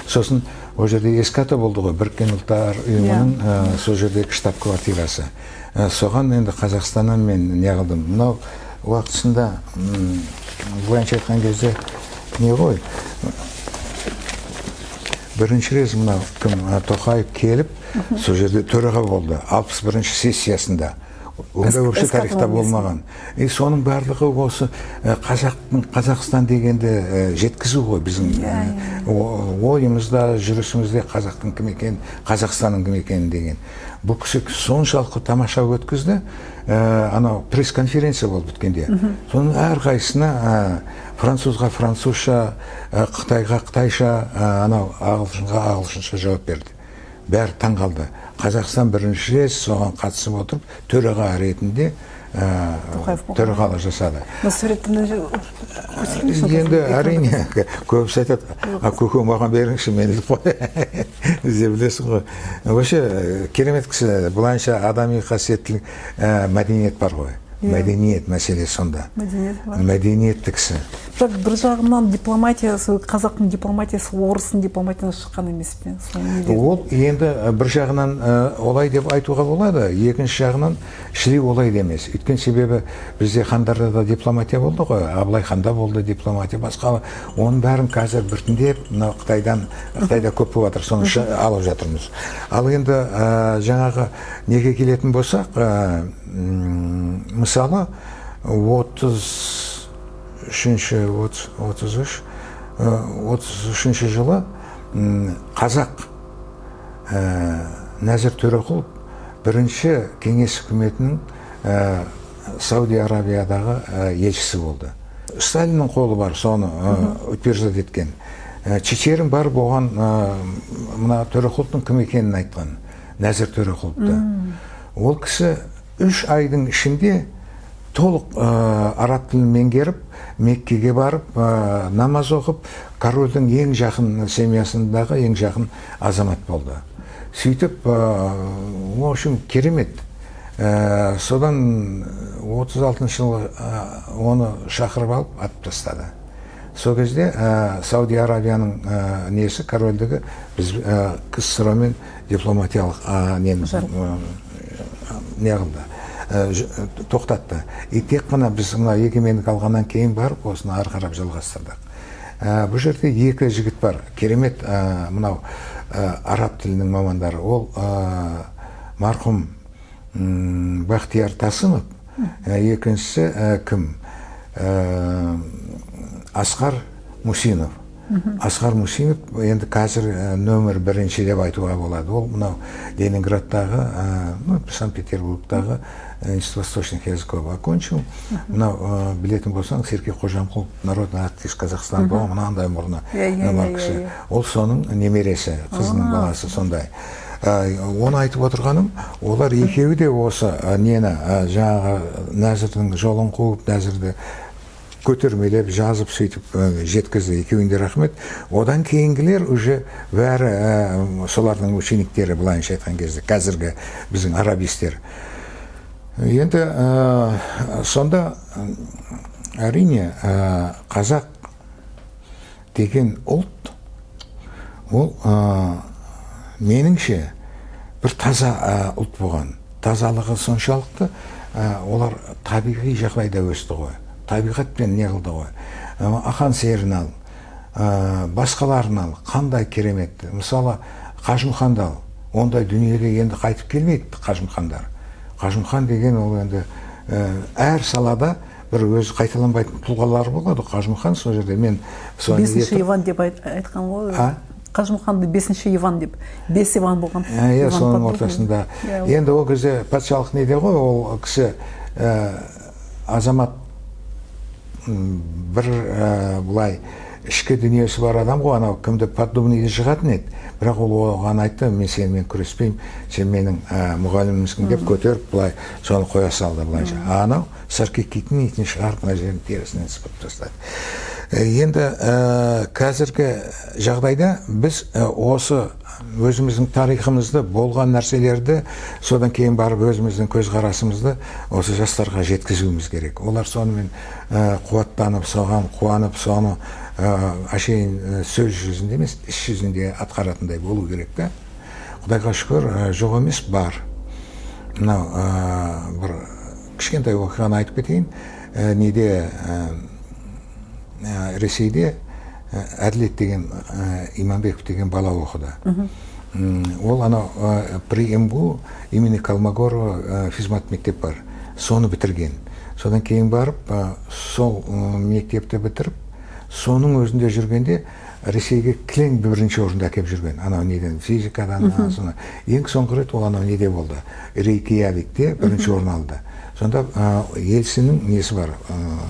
Сосын ол жерде ЭСКАТО болды ғой, Біріккен Ұлттар Ұйымының сол жердегі штаб квартирасы. Соған енді Қазақстаннан мен не қылдым. Мынау уақытысында, былайынша айтқан кезде, не ғой, бірінші рет мынау кім, Тоқаев келіп, сол жерде төраға болды 61-ші сессиясында. Ондай вообще ЭСКАТО тарихта болмаған. И соның барлығы осы қазақтың, Қазақстан дегенді жеткізу ғой. Біздің ойымызда, жүрісімізде қазақтың кім екенін, Қазақстанның кім екенін деген. Бұл кісі соншалықты тамаша өткізді. Анау пресс конференция болып біткенде, соның әрқайсысына, французға французша, қытайға қытайша, анау ағылшынға ағылшынша жауап берді. Бәрі таң қалды. Қазақстан бірінші рет соған қатысып отырып, төраға ретінде төрағалық жасады. Енді әрине көбісі айтады: «А, көке, маған беріңізші, мен іліп қояйын», — деп, білесің ғой. Вообще керемет кісі, былайынша адами қасиеттілік, мәдениет бар ғой. Мәдениет мәселесі сонда. Мәдениет бар. Мәдениетті кісі. Бірақ бір жағынан дипломатиясы, қазақтың дипломатиясы орыстың дипломатиясынан шыққан емес пе? Ол енді бір жағынан олай деп айтуға болады, екінші жағынан шіли олай да емес. Өйткені себебі бізде хандарда да дипломатия болды ғой. Абылай ханда болды дипломатия, басқа. Оның бәрін қазір біртіндеп мынау Қытайдан, Қытайда көп болып жатыр, соны алып жатырмыз. Ал енді жаңағы неге келетін болсақ, мысалы, 33-, 33 жылы қазақ Нәзір Төреқұлов бірінші кеңес үкіметінің Сауди Арабиядағы елшісі болды. Сталиннің қолы бар, соны утверждать еткен. Чичерин барып оған мына Төреқұловтың кім екенін айтқан, Нәзір Төреқұловты. Ол кісі 3 айдың ішінде толық араб тілін меңгеріп, Меккеге барып, намаз оқып, корольдің ең жақын семьясындағы ең жақын азамат болды. Сөйтіп, в общем, керемет. Содан 36 жылы оны шақырып алып, атып тастады. Сол кезде Сауди Аравияның несі, корольдігі біз КСРО мен дипломатиялық нені не қылды, тоқтатты. И тек қана біз мына егемендік алғаннан кейін барып осыны ары қарап жалғастырдық. Бұл жерде екі жігіт бар керемет, мынау араб тілінің мамандары. Ол марқұм Бақтияр Тасымов, екіншісі кім, Асқар Мусинов. Асқар Мусинов енді қазір нөмір бірінші деп айтуға болады. Ол мынау Ленинградтағы, ну, Санкт Петербургтағы Институт восточных языков окончил. Мынау білетін болсаң, Серке Қожамқұлов, народный артист Казахстан болған, мынандай мұрны бар кісі. Ол соның немересі, қызының баласы сондай. Оны айтып отырғаным, олар екеуі де осы нені, жаңағы Нәзірдің жолын қуып, Нәзірді көтермелеп жазып, сөйтіп жеткізді. Екеуіне де рахмет. Одан кейінгілер уже бәрі солардың учениктері, былайынша айтқан кезде, қазіргі біздің арабистер. Енді сонда әрине, қазақ деген ұлт ол меніңше бір таза ұлт болған. Тазалығы соншалықты, олар табиғи жағдайда өсті ғой, табиғатпен не қылды ғой. Ақан Серіні ал, басқаларын ал, қандай керемет. Мысалы, Қажымұқанды ал. Ондай дүниеге енді қайтып келмейді Қажымұқандар. Қажымұқан деген ол енді әр салада бір өзі қайталанбайтын тұлғалар болады. Қажымұқан сол жерде мен соны Бесінші нетіп- Иван деп айтқан ғой. А? Қажымұқанды бесінші Иван деп, бес Иван болған. Иә. Иван Соның Поддубный. ортасында. Иә. Енді ол кезде патшалық неде ғой, ол кісі азамат, бір былай ішкі дүниесі бар адам ғой. Анау кімді, Поддубныйды жығатын еді, бірақ ол оған айтты: «Мен сенімен күреспеймін, сен менің мұғалімімсің», — деп көтеріп, былай соны қоя салды былайша. А анау саркекиттің итін шығарып, мына жерін терісінен сыпырып тастады. Енді қазіргі жағдайда біз осы өзіміздің тарихымызды, болған нәрселерді, содан кейін барып өзіміздің көзқарасымызды осы жастарға жеткізуіміз керек. Олар сонымен қуаттанып, соған қуанып, соны әшейін сөз жүзінде емес, іс жүзінде атқаратындай болу керек та. Құдайға шүкір, жоқ емес, бар. Мынау бір кішкентай оқиғаны айтып кетейін. Неде, Ресейде Әділет деген, Иманбеков деген бала оқыды. Ол анау при МГУ имени Колмогорова физмат мектеп бар, соны бітірген. Содан кейін барып сол мектепті бітіріп, соның өзінде жүргенде Ресейге кілең бірінші орынды әкеліп жүрген, анау неден, физикадан. Соны ең соңғы рет ол анау неде болды, Рейкьявикте бірінші орын алды. Сонда Ельциннің несі бар,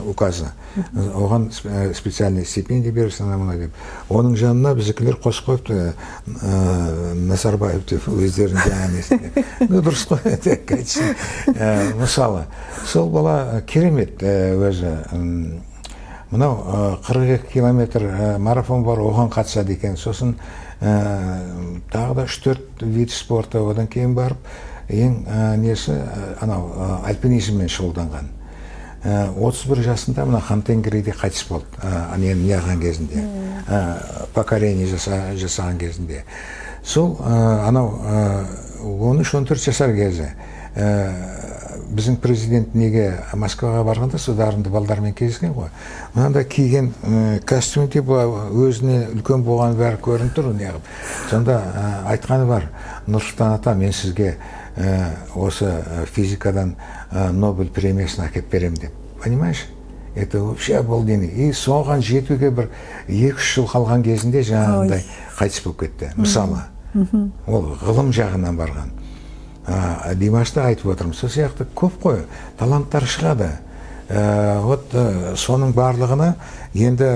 указы, оған специальный стипендия берсін, анау мынау деп. Оның жанына біздікілер қосып қойыпты Назарбаев деп өздерінің жаңа несіне. Ну, дұрыс қой, қайтсін. Мысалы, сол бала керемет өзі. Мынау 42 километр марафон бар, оған қатысады екен. Сосын тағы да үш төрт вид спорта. Одан кейін барып ең несі, анау альпинизммен шұғылданған. 31 жасында мына Хан-Тенгриде қайтыс болды, нені неғылған кезінде, покорение жасаған кезінде. Сол анау 13-14 жасар кезі, біздің президент неге, Москваға барғанда, сол дарынды балдармен кездескен ғой. Мынандай киген костюмде былай өзіне үлкен болғаны бәрі көрініп тұр неғып. Сонда айтқаны бар: «Нұрсұлтан ата, мен сізге осы физикадан Нобель премиясын әкеліп беремін», — деп. Понимаешь, это вообще обалденный. И соған жетуге бір 2-3 жыл қалған кезінде жаңағындай қайтыс болып кетті. Мысалы, ол ғылым жағынан барған. Димашты айтып отырмын, сол сияқты көп қой таланттар шығады. Вот соның барлығына енді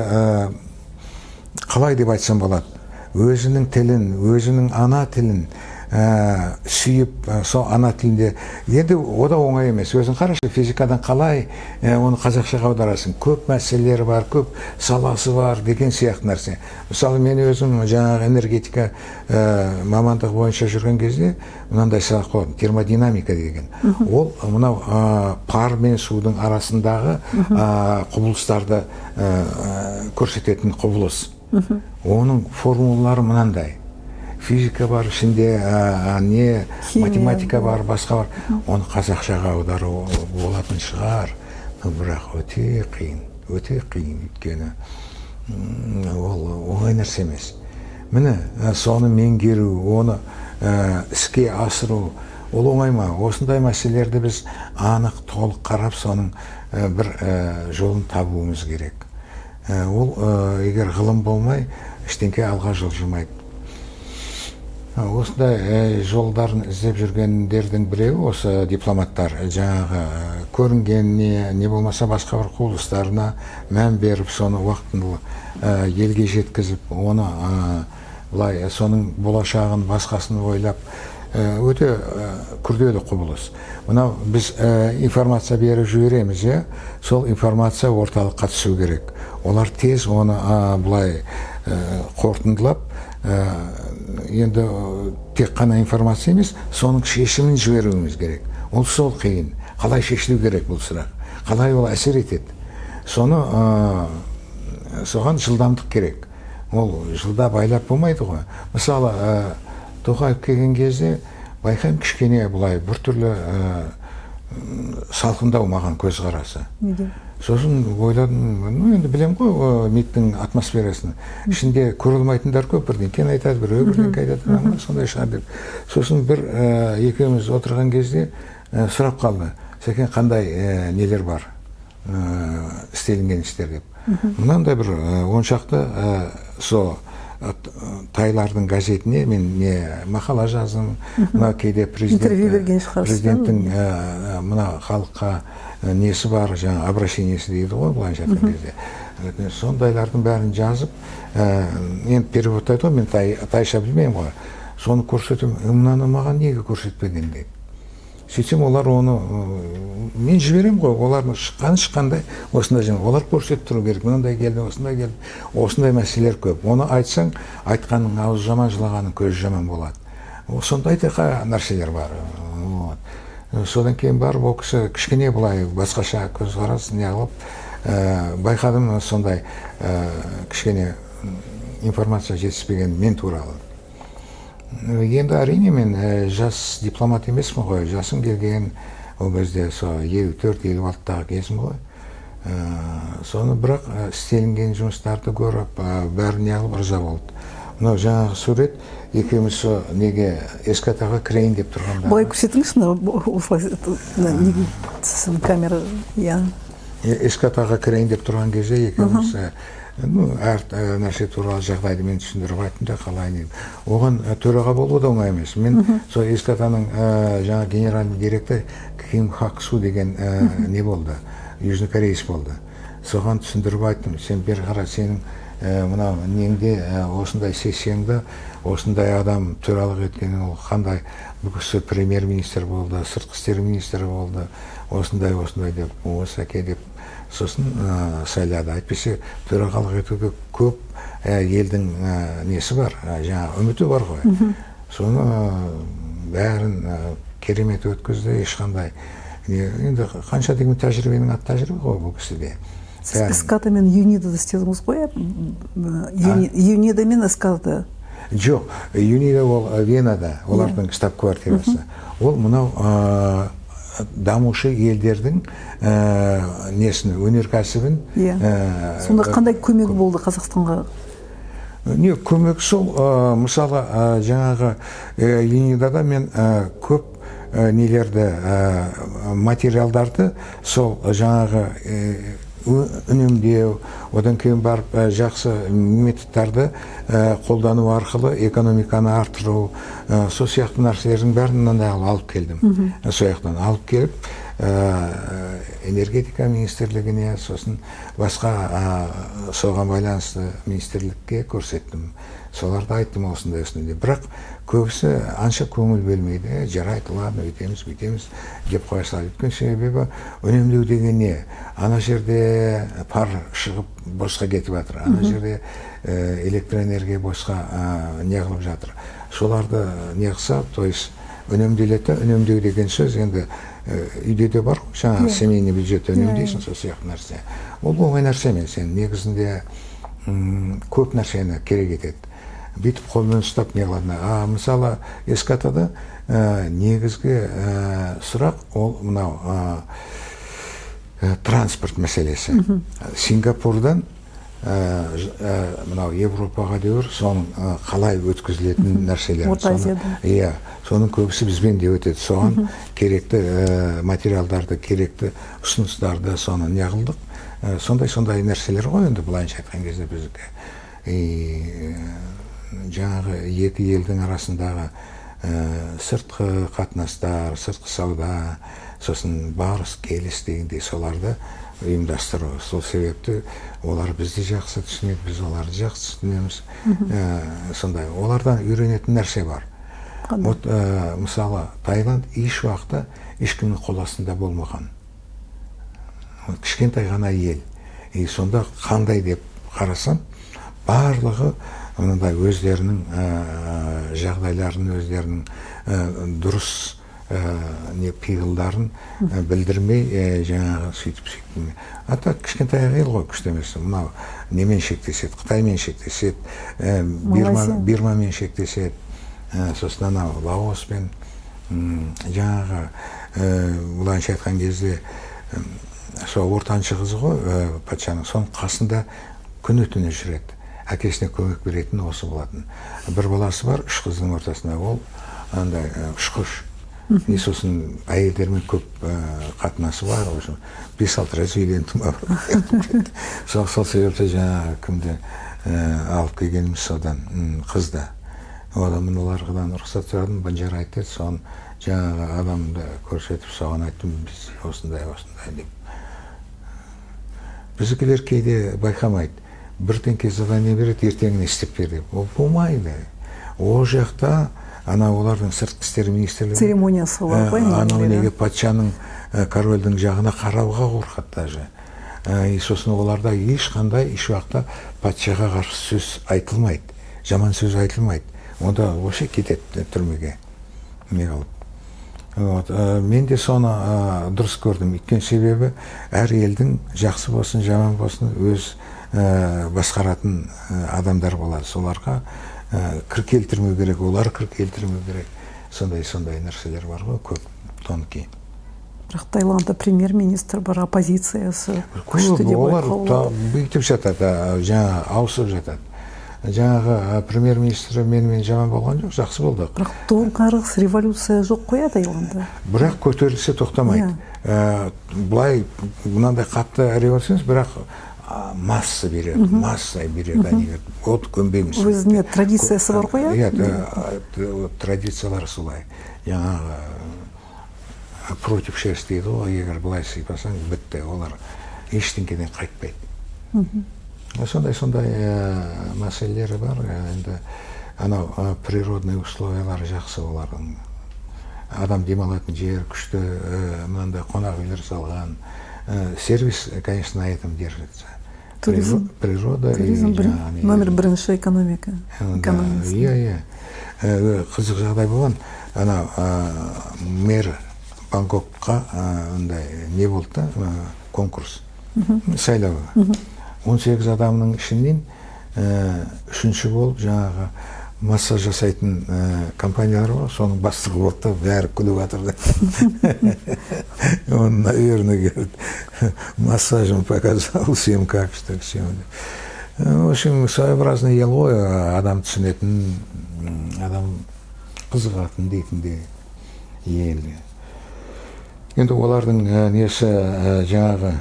қалай деп айтсам болады, өзінің тілін, өзінің ана тілін сүйіп, сол ана тілінде. Енді о да оңай емес. Өзің қарашы, физикадан қалай оны қазақшаға аударасың? Көп мәселелері бар, көп саласы бар деген сияқты нәрсе. Мысалы, мен өзім жаңағы энергетика мамандығы бойынша жүрген кезде мынандай сұрақ қойдым: термодинамика деген ол мынау пар мен судың арасындағы құбылыстарды көрсететін құбылыс. Оның формулалары мынандай, физика бар ішінде, не, Химия. Математика бар, басқа бар. Оны қазақшаға аудару болатын шығар, но бірақ өте қиын, өте қиын, өйткені ол оңай нәрсе емес. Міне, соны меңгеру, оны іске асыру ол оңай ма? Осындай мәселелерді біз анық, толық қарап, соның бір жолын табуымыз керек. Ол егер ғылым болмай, ештеңке алға жылжымайды. Осындай жолдарын іздеп жүргендердің біреуі осы дипломаттар. Жаңағы көрінгеніне, не болмаса басқа бір құбылыстарына мән беріп, соны уақытылы елге жеткізіп, оны былай, соның болашағын, басқасын ойлап, өте күрделі құбылыс. Мынау біз информация беріп жібереміз, иә, сол информация орталыққа түсу керек. Олар тез оны былай қорытындылап, енді тек қана информация емес, соның шешімін жіберуіміз керек. Ол сол қиын. Қалай шешілу керек бұл сұрақ, қалай ол әсер етеді, соны соған жылдамдық керек. Ол жылдап, айлап болмайды ғой. Мысалы, Тоқаев келген кезде байқаймын, кішкене былай біртүрлі салқындау маған көзқарасы. Неге? Сосын ойладым, ну, енді білемін ғой МИДтің атмосферасын, ішінде көре алмайтындар көп, бірдеңкені айтады біреу, бірдеңке айтады, ана сондай шығар деп. Сосын бір екеуміз отырған кезде сұрап қалды: «Сәкен, қандай нелер бар, істелінген істер?» — деп. Мынандай бір 10 шақты сол тайлардың газетіне мен не мақала жаздым. Мына кейде президент Интервью берген шығарсыз, да? Президенттің мына халыққа несі бар, жаңа обращениесі дейді ғой былайша айтқан кезде. Сондайлардың бәрін жазып, енді переводтайды ғой, мен тайша білмеймін ғой. Соны көрсетемін: «Мынаны маған неге көрсетпеген?» — дейді. Сөйтсем, олар оны мен жіберемін ғой, олардың шыққан шыққандай осындай жаңа, олар көрсетіп тұру керек: мынандай келді, осындай келді. Осындай мәселелер көп. Оны айтсаң, айтқанның аузы жаман, жылағанның көзі жаман болады. Сондай да нәрселер бар. Вот. Содан кейін барып ол кісі кішкене былай басқаша көзқарас неғылып, байқадым сондай кішкене информация жетіспеген мен туралы. Енді, әрине, мен жас дипломат емеспін ғой, жасым келген ол кезде, сол 54, 56-дағы кезім ғой. Соны бірақ істелінген жұмыстарды көріп, бәрін неғылып, ырза болды. Мынау жаңағы сурет, екеуміз сол неге, СКТ-ға кірейін деп тұрғанда. Былай көрсетіңізші, мына осылай, мына неге түсін камера, иә. СКТ-ға кірейін деп тұрған кезде екеуміз Ну, әр нәрсе туралы жағдайды мен түсіндіріп айттым да, қалай не. Оған төраға болу да оңай емес. Мен сол СКТ-ның жаңа генеральный директоры Ким Хак Су деген не болды, южнокореец болды. Соған түсіндіріп айттым: сен бері қара, сенің мынау неңде, осындай сессияңда осындай адам төралық еткен, ол қандай, бұл кісі премьер министр болды, сыртқы істер министрі болды, осындай осындай деп, осы әке деп. Сосын сайлады. Әйтпесе төрағалық етуге көп елдің несі бар, жаңағы үміті бар ғой. Соны бәрін керемет өткізді, ешқандай не. Енді қанша дегенмен тәжірибенің аты тәжірибе ғой бұл кісіде. Сіз СКТ мен ЮНИДАда істедіңіз ғой, иә? ЮНИДА мен СКТ. Жоқ, ЮНИДА ол Венада, олардың штаб квартирасы. Ол мынау дамушы елдердің несін, өнеркәсібін. Иә. Сонда қандай көмегі болды Қазақстанға? Не көмек, сол мысалы, жаңағы ЮНИДАда мен көп нелерді, материалдарды, сол жаңағы үнемдеу, одан кейін барып жақсы методтарды қолдану арқылы экономиканы арттыру, сол сияқты нәрселердің бәрін мынандай алып келдім. Сол жақтан алып келіп, энергетика министрлігіне, сосын басқа соған байланысты министрлікке көрсеттім. Соларды айттым осындай осындай деп. Бірақ көбісі анша көңіл бөлмейді. Жарайды, ладно, өйтеміз бүйтеміз деп қоя салады. Өйткені себебі үнемдеу деген не, ана жерде пар шығып босқа кетіп жатыр, ана жерде электроэнергия босқа не қылып жатыр. Соларды не қылса, то есть үнемделеді да. Үнемдеу деген сөз енді үйде де бар ғой, жаңағы семейный бюджетті үнемдейсің, сол сияқты нәрсе. Ол оңай нәрсе емес енді негізінде, көп нәрсені керек етеді, бүйтіп қолмен ұстап не қылады. А мысалы, СКТ-да негізгі сұрақ ол мынау транспорт мәселесі. Сингапурдан мынау Европаға дейін соның қалай өткізілетін нәрселер. Орта Азияда. Иә, соның көбісі бізбен де өтеді. Соған керекті материалдарды, керекті ұсыныстарды соны не қылдық. Сондай сондай нәрселер ғой енді былайынша айтқан кезде біздікі. И жаңағы екі елдің арасындағы сыртқы қатынастар, сыртқы сауда, сосын барыс келіс дегендей, соларды ұйымдастыру. Сол себепті олар бізді жақсы түсінеді, біз оларды жақсы түсінеміз. Сондай олардан үйренетін нәрсе бар. Қандай? Вот мысалы, Таиланд еш уақытта ешкімнің қол астында болмаған. Вот кішкентай ғана ел. И сонда қандай деп қарасам, барлығы мынандай өздерінің жағдайларын, өздерінің дұрыс не пиғылдарын білдірмей, жаңағы сөйтіп сөйтіп. А так кішкентай ел ғой, күшті емес. Мынау немен шектеседі? Қытаймен шектеседі, Бирма, Малайзия. Бирмамен шектеседі, сосын анау Лаоспен, жаңағы былайынша айтқан кезде, сол ортаншы қызы ғой патшаның, соның қасында күні түні жүреді, әкесіне көмек беретін осы болатын. Бір баласы бар үш қыздың ортасында, ол андай ұшқыш. И сосын әйелдермен көп қатынасы бар, в общем, бес алты рет үйленді ма. Сол себепті жаңағы кімді алып келгеніміз содан, қызды. Одан мыналардан рұқсат сұрадым, жарайды деді. Соны жаңағы адамды көрсетіп, соған айттым, біз осындай осындай деп. Біздікілер кейде байқамайды, бірдеңке задание береді, ертеңіне істеп бер деп. Ол болмайды. Ол жақта ана олардың сыртқы істер министрлігі Церемониясы бар ғой. Анау Әңгімелері. Неге патшаның, корольдің жағына қарауға қорқады даже. И сосын оларда ешқандай, еш уақытта патшаға қарсы сөз айтылмайды, жаман сөз айтылмайды. Онда вообще кетеді түрмеге не қылып. Вот, мен де соны дұрыс көрдім. Өйткені себебі әр елдің, жақсы болсын, жаман болсын, өз басқаратын адамдар болады. Соларға кір келтірмеу керек, олар кір келтірмеу керек. Сондай сондай нәрселер бар ғой, көп тонкий. Бірақ Таиландта премьер министр бар, оппозициясы күшті Көп деп олар айтуға болады. Бүйтіп жатады, жаңа ауысып жатады. Жаңағы премьер министрі менімен жаман болған жоқ, жақсы болды. Бірақ тоңқарыс, революция жоқ қой, иә, Таиландта? Бірақ көтерілсе тоқтамайды. Былай мынандай қатты революция емес, бірақ Масса береді, масса береді. Они говорят: вот, көнбейміз. Өзіне традициясы бар ғой, иә? Иә, традициялар солай. Жаңағы против шерсти дейді ғой, егер былай сипасаң, бітті, олар ештеңеден қайтпайды. Сондай мәселелері бар. Енді анау природный условиялары жақсы олардың, адам демалатын жер күшті, мынандай қонақ үйлер салған. Сервис, конечно, на этом держится. Туризм. Природа. Туризм номер бірінші экономика. Иә, қызық жағдай болған. Анау мэр Бангкокқа андай не болды да, конкурс, сайлау. 18 адамның ішінен үшінші болып жаңағы массаж жасайтын компаниялар бар, соның бастығы болды да, бәрі күліп жатыр да. Он, наверное, говорит, массажем показал всем, как что к чему. В общем, своеобразный ел ғой, адам түсінетін, адам қызығатын дейтіндей ел. Енді олардың несі, жаңағы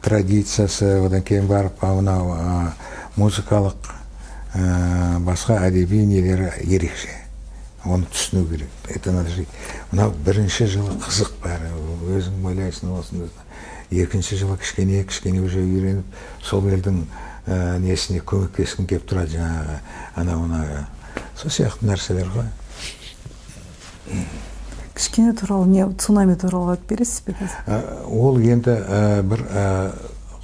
традициясы, одан кейін барып мынау музыкалық, басқа әдеби нелері ерекше, оны түсіну керек. Это надо жить. Мынау бірінші жылы қызық бәрі, өзің ойлайсың осында. Екінші жылы кішкене кішкене уже үйреніп, сол елдің несіне көмектескің келіп тұрады, жаңағы анау мынау, сол сияқты нәрселер ғой. Кішкене туралы, не, цунами туралы айтып бересіз бе қазір? Ол енді бір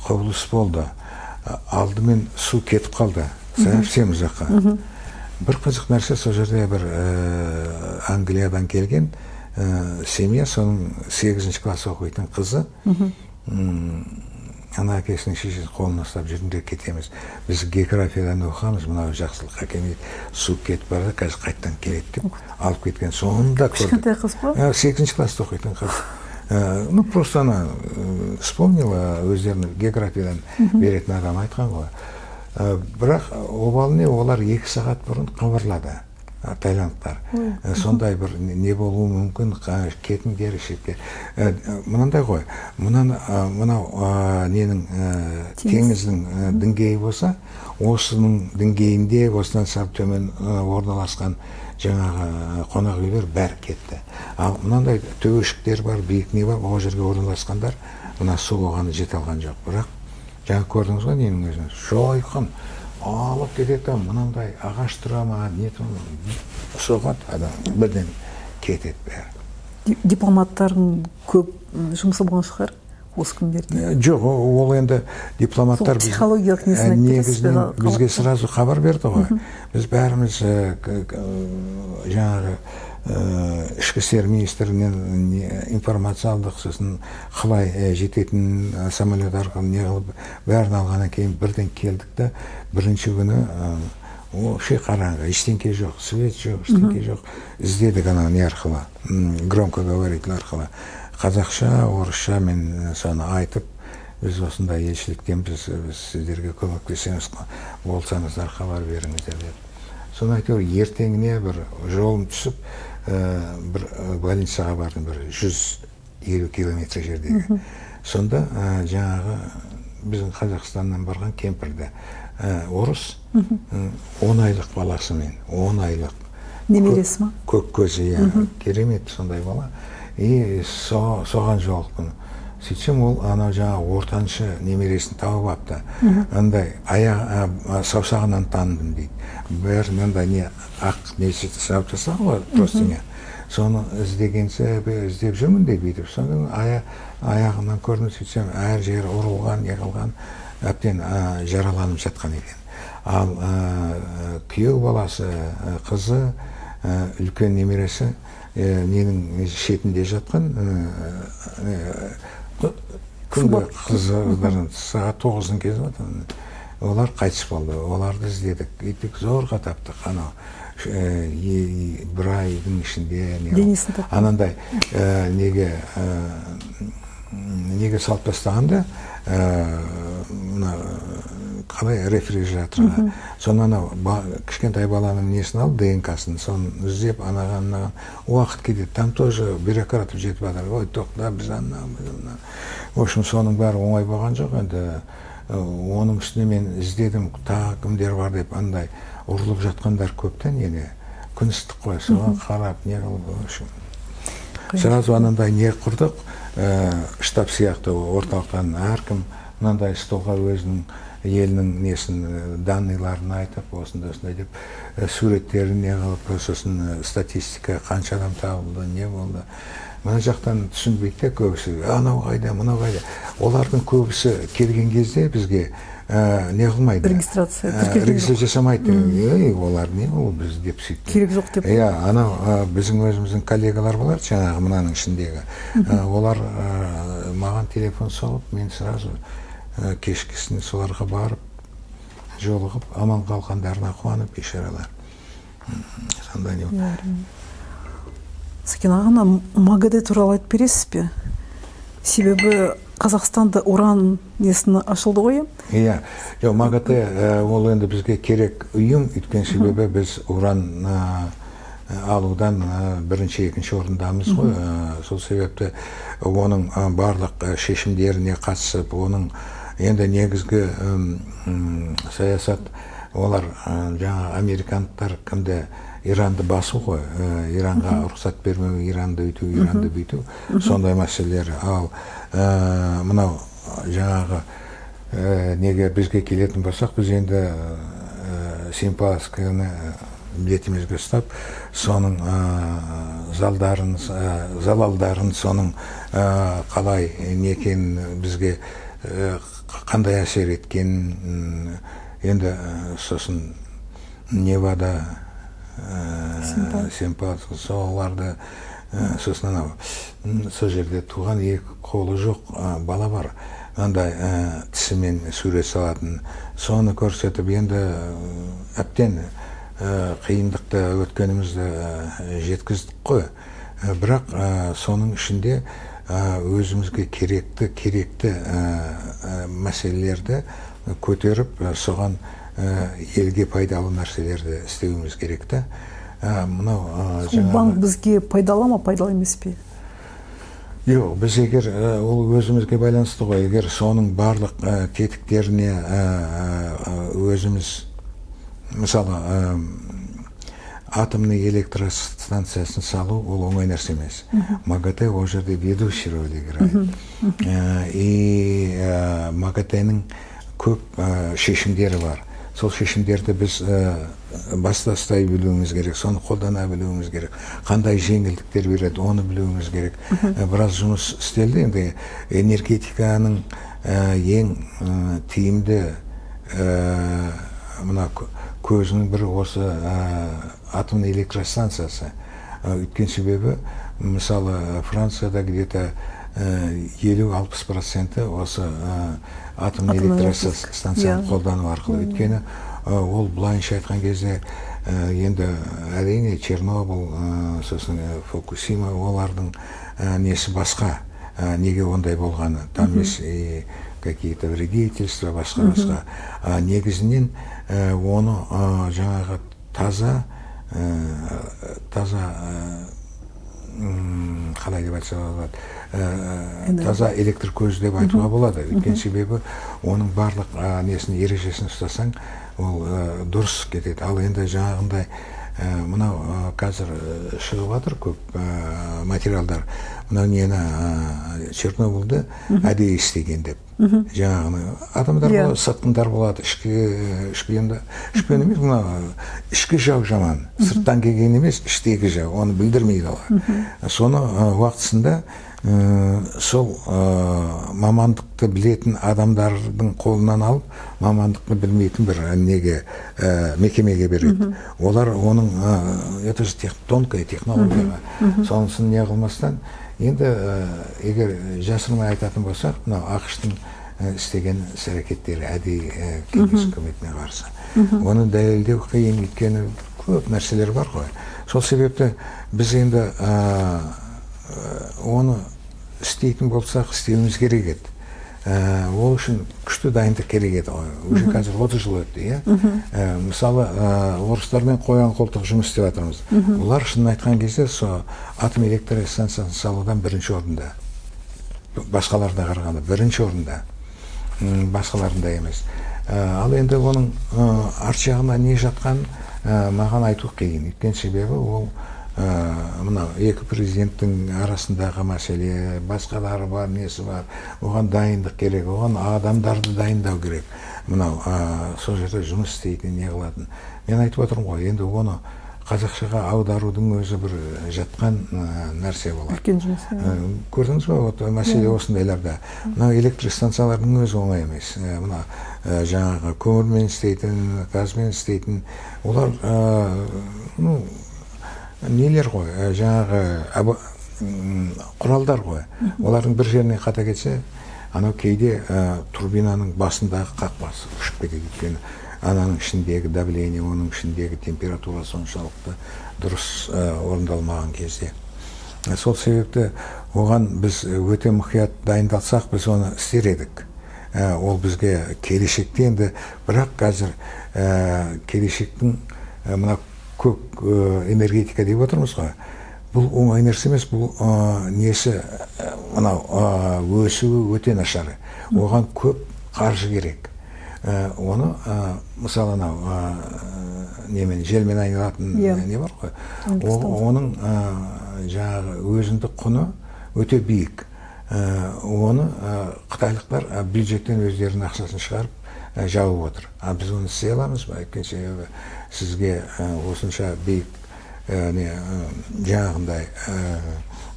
құбылыс болды. Алдымен су кетіп қалды совсем ұзаққа. Бір қызық нәрсе, сол жерде бір Англиядан келген семья, соның сегізінші класс оқитын қызы ана әкесінің, шешесі қолын ұстап: «Жүріңдер, кетеміз, біз географиядан оқығанбыз, мынау жақсылыққа келмейді, су кетіп бара жатыр, қазір қайтадан келеді», — деп алып кеткен. Соны да көрдік. Кішкентай қыз ба? Сегізінші класста оқитын қыз. Ну, просто она вспомнила, өздерінің географиядан беретін адам айтқан ғой. Бірақ обал не, олар 2 сағат бұрын хабарлады, таиландтар. Сондай бір не болуы мүмкін, кетіңдер шетке. Мынандай ғой, мынаны, мынау ненің, Теңіз. теңіздің деңгейі болса, осының деңгейінде, осыдан сәл төмен орналасқан жаңағы қонақ үйлер бәрі кетті. Ал мынандай төбешіктер бар, биік не бар, ол жерге орналасқандар мына су оған жете алған жоқ. Бірақ жаңа көрдіңіз ғой, ненің өзін жойқын алып кетеді да, мынандай ағаш тұра ма, не тұра ма, соғады, адам бірден кетеді бәрі. Дипломаттардың көп жұмысы болған шығар осы күндерде? Жоқ, ол енді дипломаттар Сол психологиялық несін айтып бересіз бе? Негізінен бізге сразу хабар берді ғой. Біз бәріміз жаңағы ішкі істер министрінен информация алдық, сосын қалай жететін, самолет арқылы не қылып, бәрін алғаннан кейін бірден келдік та. Бірінші күні вообще қараңғы, ештеңке жоқ, свет жоқ, ештеңке жоқ. Іздедік ана не арқылы, громкоговоритель арқылы, қазақша, орысша мен соны айтып: «Біз осындай елшіліктенбіз, біз сіздерге көмектесеміз, болсаңыздар, хабар беріңіздер», — деп. Соны әйтеуір ертеңіне бір жолым түсіп, бір больницаға бардым, бір 150 километр жердегі. Сонда жаңағы біздің Қазақстаннан барған кемпірді, орыс, 10 айлық баласымен, 10 айлық. Немересі ма? Көк көзі, иә, керемет сондай бала. И соған жолықтым. Сөйтсем, ол анау жаңағы ортаншы немересін тауып алыпты. Андай аяқ, саусағынан таныдым дейді. Бәрі мынандай не, ақ несі салып тастаған ғой, простыня. Соны іздегенсе, іздеп жүрмін дейді бүйтіп. Содан аяғынан көрдім. Сөйтсем, әр жері ұрылған, не қылған, әбден жараланып жатқан екен. Ал күйеу баласы, қызы, үлкен немересі ненің шетінде жатқан, күнгі қыздардан, сағат 9-дың кезі ғой. Олар қайтыс болды. Оларды іздедік, өйттік, зорға таптық анау бір айдың ішінде не қылып. Денесін таптың. Анандай неге салып тастағанда, мына Қалай, рефрижераторға. Соны анау кішкентай баланың несін алып, ДНК-сын, соны іздеп, анаған, мынаған уақыт кетеді. Там тоже бюрократов жетіп жатыр: «Ой, тоқта, біз анау, біз мынау». В общем, соның бәрі оңай болған жоқ енді. Оның үстіне мен іздедім, тағы кімдер бар деп. Андай ұрылып жатқандар көп та, неде, күн ыстық қой, соған қарап, не қылып, в общем, сразу анандай не құрдық, штаб сияқты. Орталықтан әркім мынандай столға өзінің елінің несін, данныйларын айтып, осындай, осындай деп, суреттерін не қылып, сосын статистика, қанша адам табылды, не болды. Мына жақтан түсінбейді де көбісі: анау қайда, мынау қайда. Олардың көбісі келген кезде бізге не қылмайды. Регистрация, тіркелген. Регистрация жасамайды. Ей, олар не, ол біз деп сөйтті. Керек жоқ деп. Иә, анау біздің өзіміздің коллегалар болады, жаңағы мынаның ішіндегі. Олар маған телефон соғып, мен сразу кешкісін соларға барып жолығып, аман қалғандарына қуанып, бейшаралар. Сондай не. Иә, әрине. Сәкен аға, ана МАГАТЭ туралы айтып бересіз бе? Себебі Қазақстанда уран несін ашылды ғой. Иә, жоқ, МАГАТЭ ол енді бізге керек ұйым, өйткені себебі біз уран алудан бірінші, екінші орындамыз ғой. Сол себепті оның барлық шешімдеріне қатысып, оның енді негізгі саясат, олар жаңа американдықтар кімді, Иранды басу ғой, Иранға рұқсат бермеу, Иранды өйту, Иранды бүйту, сондай мәселелер. Ал мынау жаңағы неге бізге келетін болсақ, біз енді Семипалатинскіні бетімізге ұстап, соның залдарын, залалдарын, соның қалай не екенін, бізге қандай әсер еткенін, енді сосын Невада, Семипалатинск, соларды, сосын анау сол жерде туған екі қолы жоқ бала бар, андай тісімен сурет салатын, соны көрсетіп, енді әбден қиындықты өткенімізді жеткіздік қой. Бірақ соның ішінде өзімізге керекті мәселелерді көтеріп, соған елге пайдалы нәрселерді істеуіміз керек та. Мынау Сол банк бізге пайдалы ма, пайдалы емес пе? Жоқ, біз егер ол өзімізге байланысты ғой. Егер соның барлық тетіктеріне өзіміз, мысалы, атомный электростанциясын салу, ол оңай нәрсе емес. МАГАТЭ ол жерде ведущий роль играет. И МАГАТЭ-нің көп шешімдері бар. Сол шешімдерді біз баста ұстай білуіміз керек, соны қолдана білуіміз керек. Қандай жеңілдіктер береді, оны білуіміз керек. Біраз жұмыс істелді. Енді энергетиканың ең тиімді мына көзінің бірі осы атомный электростанциясы. Өйткені себебі, мысалы, Францияда где-то 50-60% осы атомный Атомный электростанцияны қолдану арқылы. Өйткені ол былайынша айтқан кезде, енді әрине Чернобыль, сосын Фукусима, олардың несі басқа. Неге ондай болғаны, там есть и какие-то вредительства, басқа басқа. А негізінен оны жаңағы таза қалай деп айтса болады, таза электр көзі деп айтуға болады. Өйткені себебі оның барлық несін, ережесін ұстасаң, ол дұрыс кетеді. Ал енді жаңағындай мынау қазір шығып жатыр көп материалдар, мынау нені, Чернобыльді әдейі істеген деп. Жаңағыны адамдар болады, сатқындар болады, ішкі шпионда, шпион емес, мына ішкі жау жаман, сырттан келген емес, іштегі жау, оны білдірмейді олар. Соны уақытысында сол мамандықты білетін адамдардың қолынан алып, мамандықты білмейтін бір неге, мекемеге береді. Олар оның это же тонкая технологияға, сонысын не қылмастан. Енді егер жасырмай айтатын болсақ, мынау АҚШ-тың істеген іс әрекеттері әдейі кеңес үкіметіне қарсы, оны дәлелдеу қиын, өйткені көп нәрселер бар ғой. Сол себепті біз енді оны істейтін болсақ, істеуіміз керек еді. Ол үшін күшті дайындық керек еді ғой. Уже қазір 30 жыл өтті, иә. Мысалы, орыстармен қоян қолтық жұмыс істеп жатырмыз. Олар, шынын айтқан кезде, сол атом электр станциясын салудан бірінші орында, басқаларына қарағанда бірінші орында, басқаларында емес. Ал енді оның арт жағында не жатқанын маған айту қиын, өйткені себебі ол мынау екі президенттің арасындағы мәселе, басқалары бар, несі бар. Оған дайындық керек, оған адамдарды дайындау керек, мынау сол жерде жұмыс істейтін, не қылатын. Мен айтып отырмын ғой, енді оны қазақшаға аударудың өзі бір жатқан нәрсе болады. Үлкен жұмыс, иә. Көрдіңіз ба, вот мәселе осындайларда. Мынау электр станциялардың өзі оңай емес. Мына жаңағы көмірмен істейтін, газбен істейтін, олар ну нелер ғой, жаңағы құралдар ғой. Олардың бір жеріне қата кетсе, анау кейде турбинаның басындағы қақпасы ұшып кетеді, өйткені ананың ішіндегі давление, оның ішіндегі температура соншалықты дұрыс орындалмаған кезде. Сол себепті оған біз өте мұқият дайындалсақ, біз оны істер едік. Ол бізге келешекте енді, бірақ қазір келешектің мына көк энергетика деп отырмыз ғой, бұл оңай нәрсе емес. Бұл несі, мынау өсуі өте нашар, оған көп қаржы керек. Оны мысалы, анау немен, желмен айналатын не бар ғой, оның жаңағы өзіндік құны өте биік. Оны қытайлықтар бюджеттен өздерінің ақшасын шығарып жауып отыр. А біз оны істей аламыз ба? Өйткені себебі сізге осынша биік не, жаңағындай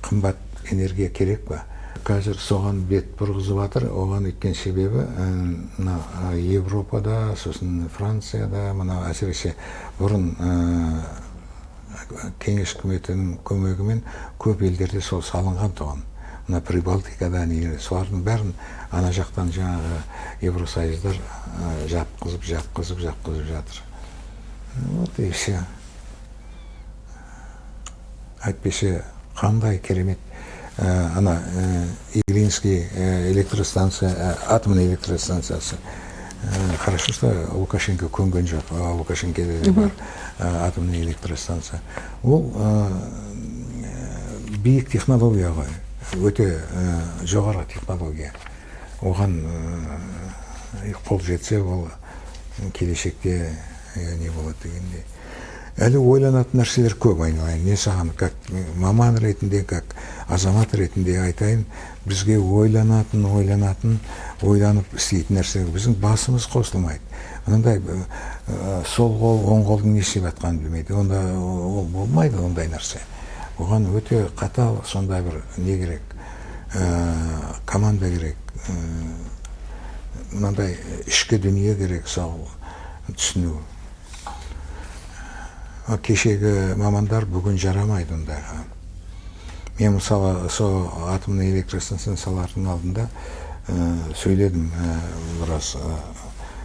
қымбат энергия керек па? Қазір соған бет бұрғызып жатыр оған, өйткені себебі мына Европада, сосын Францияда, мына әсіресе бұрын кеңес үкіметінің көмегімен көп елдерде сол салынған тұғын, мына Прибалтикада, не, солардың бәрін ана жақтан жаңағы евросоюздар жапқызып, жапқызып, жапқызып жатыр. Вот и все. Әйтпесе қандай керемет ана Иглинский электростанция, атомный электростанциясы. Хорошо, что Лукашенко көнген жоқ. Лукашенкоде де бар атомный электростанция. Ол биік технология ғой, өте жоғары технология. Оған қол жетсе, ол келешекте не болады дегендей. Әлі ойланатын нәрселер көп, айналайын. Мен саған как маман ретінде, как азамат ретінде айтайын, бізге ойланатын, ойланатын, ойланып істейтін нәрсе, біздің басымыз қосылмайды. Мынандай сол қол оң қолдың не істеп жатқанын білмейді. Онда ол болмайды ондай нәрсе. Оған өте қатал сондай бір не керек, команда керек, мынандай ішкі дүние керек, сол түсіну. Кешегі мамандар бүгін жарамайды ондайға. Мен, мысалы, сол атомный электростанциялардың алдында сөйледім біраз.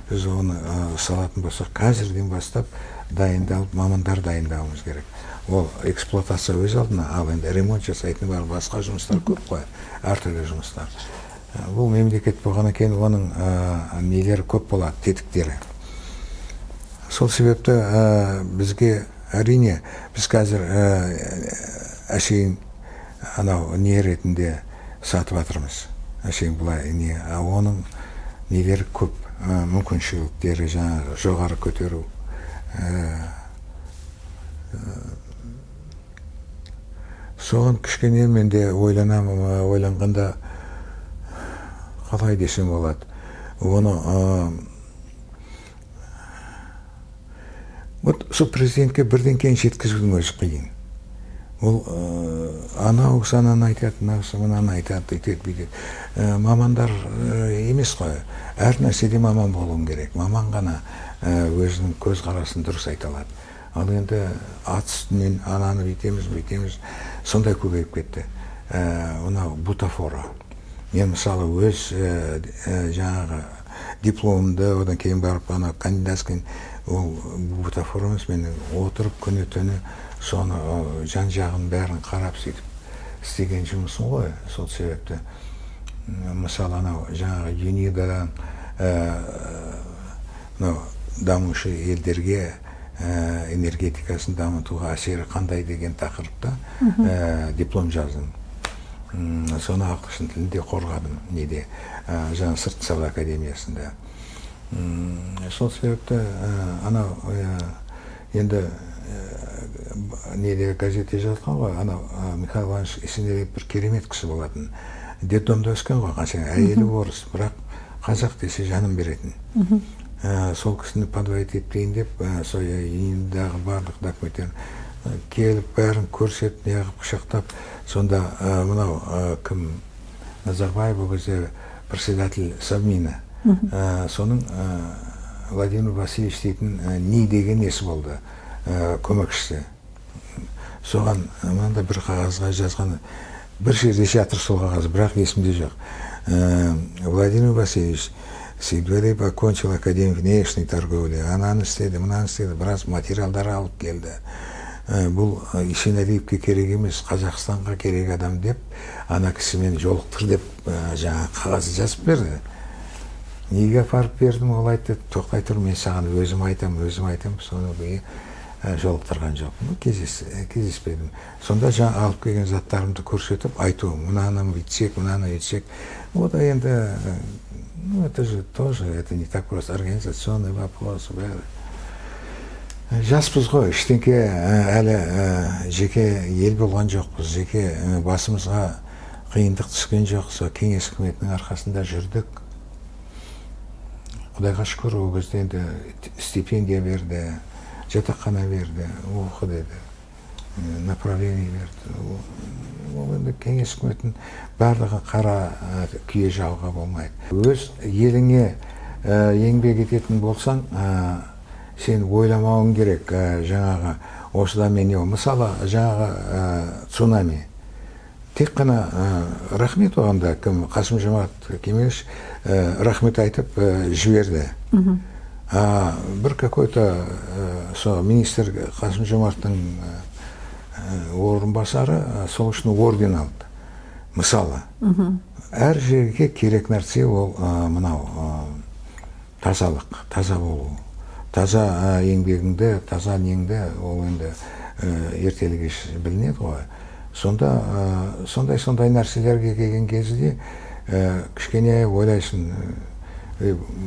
Біз оны салатын болсақ, қазірден бастап дайындалып, мамандар дайындауымыз керек. Ол эксплуатация өз алдына, ал енді ремонт жасайтын бар, басқа жұмыстар көп қой, әртүрлі жұмыстар. Бұл мемлекет болғаннан кейін оның нелері көп болады, тетіктері. Сол себепті бізге, әрине, біз қазір әшейін анау не ретінде сатып жатырмыз, әшейін былай не. А оның нелері көп, мүмкіншіліктері, жаңағы жоғары көтеру. Соған кішкене мен де ойланамын. Ойланғанда қалай десем болады, оны вот сол президентке бірден кейін жеткізудің өзі қиын. Ол анау кісі ананы айтады, мынау кісі мынаны айтады, өйтеді, бүйтеді. Мамандар емес қой, әр нәрседе маман болуың керек. Маман ғана өзінің көзқарасын дұрыс айта алады. Ал енді ат үстінен ананы бүйтеміз, бүйтеміз, сондай көбейіп кетті. Мынау бутафора. Мен, мысалы, өз жаңағы дипломымды, одан кейін барып ана кандидатский, ол бутафора емес. Мен отырып күні түні соны жан жағын бәрін қарап, сөйтіп істеген жұмысым ғой. Сол себепті Мысалы, анау жаңағы ЮНИДАдан мынау дамушы елдерге энергетикасын дамытуға әсері қандай деген тақырыпта диплом жаздым. Соны ағылшын тілінде қорғадым неде, жаңағы Сыртқы сауда академиясында. Сол себепті анау енді неде, газетте жазған ғой, анау Михаил Иванович Есенәлиев бір керемет кісі болатын. Детдомда өскен ғой қанша, әйелі орыс, бірақ қазақ десе жанын беретін. Сол кісіні подводить етпейін деп, сол ЮНИДАдағы барлық документтерін келіп, бәрін көрсетіп, неғып, құшақтап. Сонда мынау кім, Назарбаев ол кезде председатель Совмина, соның Владимир Васильевич дейтін не деген несі болды, көмекшісі. Соған мынандай бір қағазға жазған, бір жерде жатыр сол қағаз, бірақ есімде жоқ. Владимир Васильевич Сейдуалиев окончил академию внешней торговли, ананы істеді, мынаны істеді, біраз материалдар алып келді. Бұл Есенәлиевке керек емес, Қазақстанға керек адам деп, ана кісімен жолықтыр деп, жаңағы қағаз жазып берді. Неге апарып бердім, ол айтты: «Тоқтай тұр, мен саған өзім айтамын, өзім айтамын». Соны кейін жолықтырған жоқпын, кездеспедім. Сонда жаңа алып келген заттарымды көрсетіп айту: мынаны бүйтсек, мынаны өйтсек. Вот енді ну, это же тоже, это не так просто, организационный вопрос бәрі. Жаспыз ғой, ештеңке әлі жеке ел болған жоқпыз, жеке басымызға қиындық түскен жоқ, сол кеңес үкіметінің арқасында жүрдік. Құдайға шүкір, ол кезде енді стипендия берді, жатақхана берді, оқы деді, направление берді. Ол енді кеңес үкіметінің барлығы қара күйе жағуға болмайды. Өз еліңе еңбек ететін болсаң, сен ойламауың керек, жаңағы осыдан мен не. Мысалы, жаңағы цунами, тек қана рахмет оған да, кім, Қасым Жомарт Кемелевич рахмет айтып жіберді. А бір какой-то сол министр, Қасым Жомарттың орынбасары, сол үшін орден алды. Мысалы, әр жерге керек нәрсе ол мынау тазалық, таза болу, таза еңбегіңді, таза неңді, ол енді ертелі кеш білінеді ғой. Сонда сондай сондай нәрселерге келген кезде кішкене ойлайсың: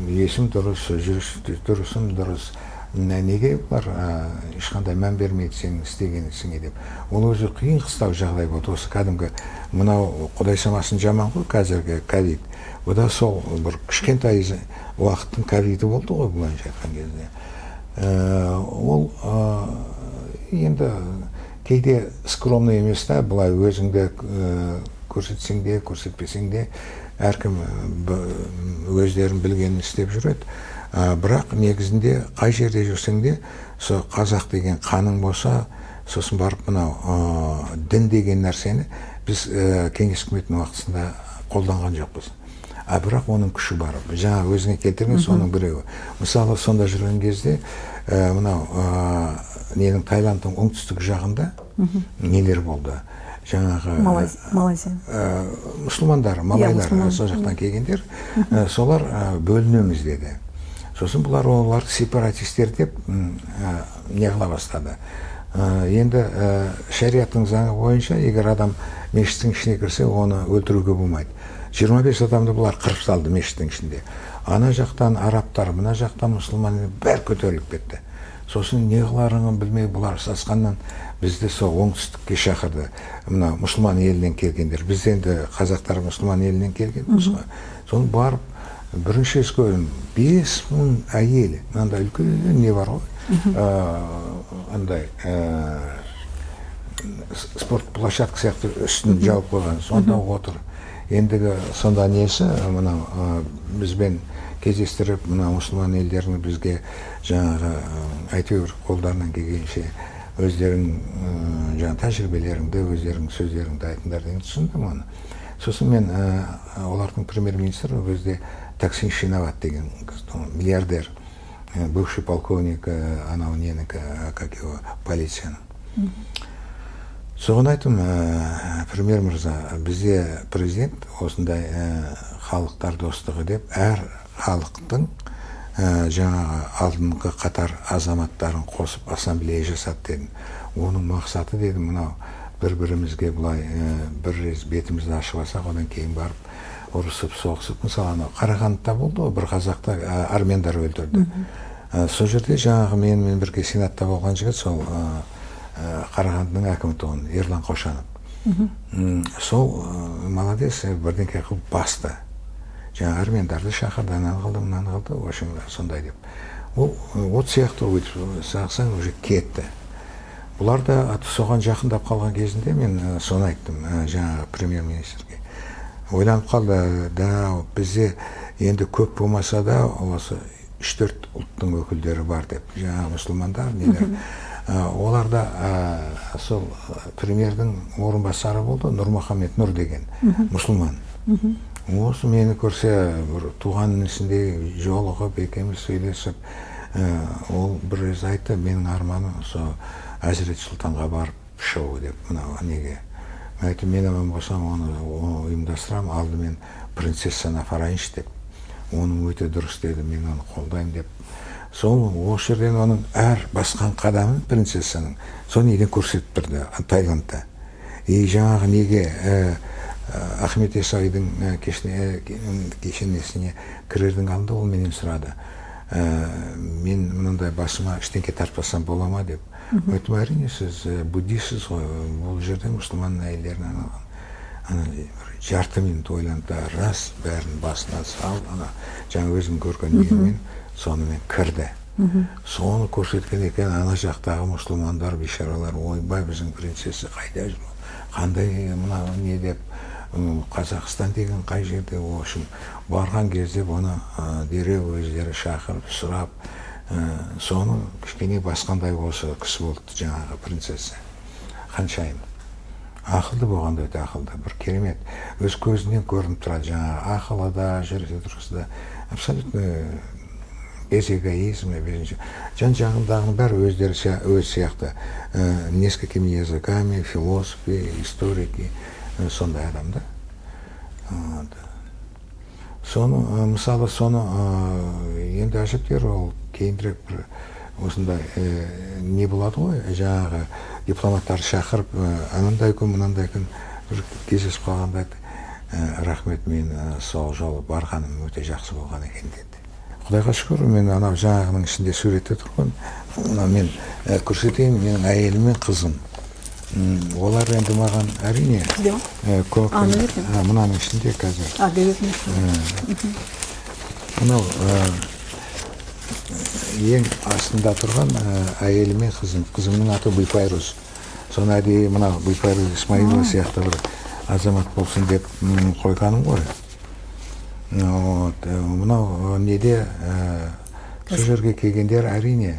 есім дұрыс, жүріс дұрысым дұрыс, неге бұлар ешқандай мән бермейді сенің істеген ісіңе деп. Ол өзі қиын қыстау жағдай болды. Осы кәдімгі мынау, құдай самасын, жаман ғой қазіргі ковид, бұ да сол бір кішкентай уақыттың ковиді болды ғой былайынша айтқан кезде. Ол енді кейде скромный емес та, былай өзіңді көрсетсең де, көрсетпесең де, әркім өздерін білгенін істеп жүреді. Бірақ негізінде қай жерде жүрсең де, сол қазақ деген қаның болса, сосын барып мынау дін деген нәрсені біз кеңес үкіметінің уақытысында қолданған жоқпыз, а бірақ оның күші бар. Жаңа өзіңе келтірген соның біреуі. Мысалы, сонда жүрген кезде мынау ненің, Таиландтың оңтүстік жағында нелер болды жаңағы? Малайзия. Мұсылмандар, малайлар, мұсылман. Сол жақтан келгендер, солар бөлінеміз деді. Сосын бұлар оларды сепаратистер деп не қыла бастады. Енді шариғаттың заңы бойынша, егер адам мешіттің ішіне кірсе, оны өлтіруге болмайды. 25 адамды бұлар қырып салды мешіттің ішінде. Ана жақтан арабтар, мына жақтан мұсылман, бәрі көтеріліп кетті. Сосын не қыларыңын білмей, бұлар сасқаннан бізді сол оңтүстікке шақырды, мына мұсылман елінен келгендер. Біз енді қазақтар мұсылман елінен келгенбіз ғой. Соны барып бірінші рет көрдім, 5000 әйел, мынандай үлкен не бар ғой, андай спорт площадка сияқты, үстін жауып қойған, сонда отыр. Ендігі сонда несі, мынау бізбен кездестіріп, мына мұсылман елдерінің бізге жаңағы әйтеуір қолдарынан келгенше өздерің жаңағы тәжірибелеріңді, өздеріңнің сөздеріңді айтыңдар деген. Түсіндім оны. Сосын мен олардың премьер министрі ол кезде Таксин Шинават деген қыз, миллиардер, бывший полковник, анау ненікі, как его, полицияның. Соған айттым: «Премьер мырза, бізде президент осындай халықтар достығы деп, әр халықтың жаңағы алдыңғы қатар азаматтарын қосып, ассамблея жасады», — дедім. «Оның мақсаты, — дедім, — мынау бір бірімізге былай бір рет бетімізді ашып алсақ, одан кейін барып ұрысып соғысып мысалы, анау Қарағандыда болды ғой, бір қазақты армяндар өлтірді. Сол жерде жаңағы менімен бірге сенатта болған жігіт, сол Қарағандының әкімі тұғын Ерлан Қошанов. Сол молодец, бірдеңке қылып басты, жаңағы армяндарды шақырды, ананы қылды, мынаны қылды, в общем, сондай деп. Ол от сияқты, өйтіп сақсаң, уже кетті. Бұлар да соған жақындап қалған кезінде мен соны айттым жаңағы премьер министрге. Ойланып қалды да, бізде енді көп болмаса да, осы үш төрт ұлттың өкілдері бар деп, жаңағы мұсылмандар, нелер. Олар да сол премьердің орынбасары болды, Нұрмұхамед Нұр деген мұсылман. Осы мені көрсе, бір туған інісіндей жолығып, екеуміз сөйлесіп, ол бір рет айтты: «Менің арманым сол Әзірет Сұлтанға барып шығу», — деп. Мынау неге, мен айттым: «Мен аман болсам, оны ұйымдастырамын, алдымен принцессаны апарайыншы», — деп. «Оның өте дұрыс, — деді, — мен оны қолдаймын», — деп. Сол осы жерден оның әр басқан қадамын принцессаның сол неден көрсетіп тұрды Таиландта. И жаңағы неге, Ахмет Ясауидің кешенесіне кірердің алдында ол менен сұрады: «Мен мынандай басыма ештеңке тартпасам бола ма?» — деп. Айттым: «Әрине, сіз буддистсіз ғой, бұл жерде мұсылман әйелдеріне арналған». Ана бір жарты минут ойланды да, рас, бәрін басына салып, ана жаңа өзім көрген немен, сонымен кірді. Соны көрсеткен екен. Ана жақтағы мұсылмандар, бейшаралар: «Ойбай, біздің принцесса қайда жүр, қандай мына не?» — деп. Қазақстан деген қай жерде? В общем, барған кезде бұны дереу өздері шақырып, сұрап, соны кішкене басқандай осы кісі болды, жаңағы принцесса ханшайым. Ақылды болғанда, өте ақылды, бір керемет, өз көзінен көрініп тұрады жаңағы ақылы да, жүрісі тұрысы да, абсолютно без эгоизма, без ничего. Жан жағындағының бәрі өздері өз сияқты, несколькими языками, философы, историки, сондай адам да. Вот. Соны мысалы, соны енді әжептәуір ол кейінірек бір осындай не болады ғой, жаңағы дипломаттарды шақырып, анандай күн, мынандай күн бір кездесіп қалғанда айтты: «Рахмет, мен сол жолы барғаным өте жақсы болған екен», — деді. Құдайға шүкір, мен анау жаңағының ішінде суретте тұрмын. Мына мен көрсетейін, менің әйелім мен қызым. Олар енді маған, әрине, Где? Көп. А, наверное. Мынаның ішінде қазір. А, газетный. Мынау ең астында тұрған әйелім мен қызым. Қызымның аты Гүлфайрус. Соны әдейі мына Гүлфайрус Исмаилова сияқты бір азамат болсын деп қойғаным ғой. Вот, мынау неде, сол жерге келгендер, әрине,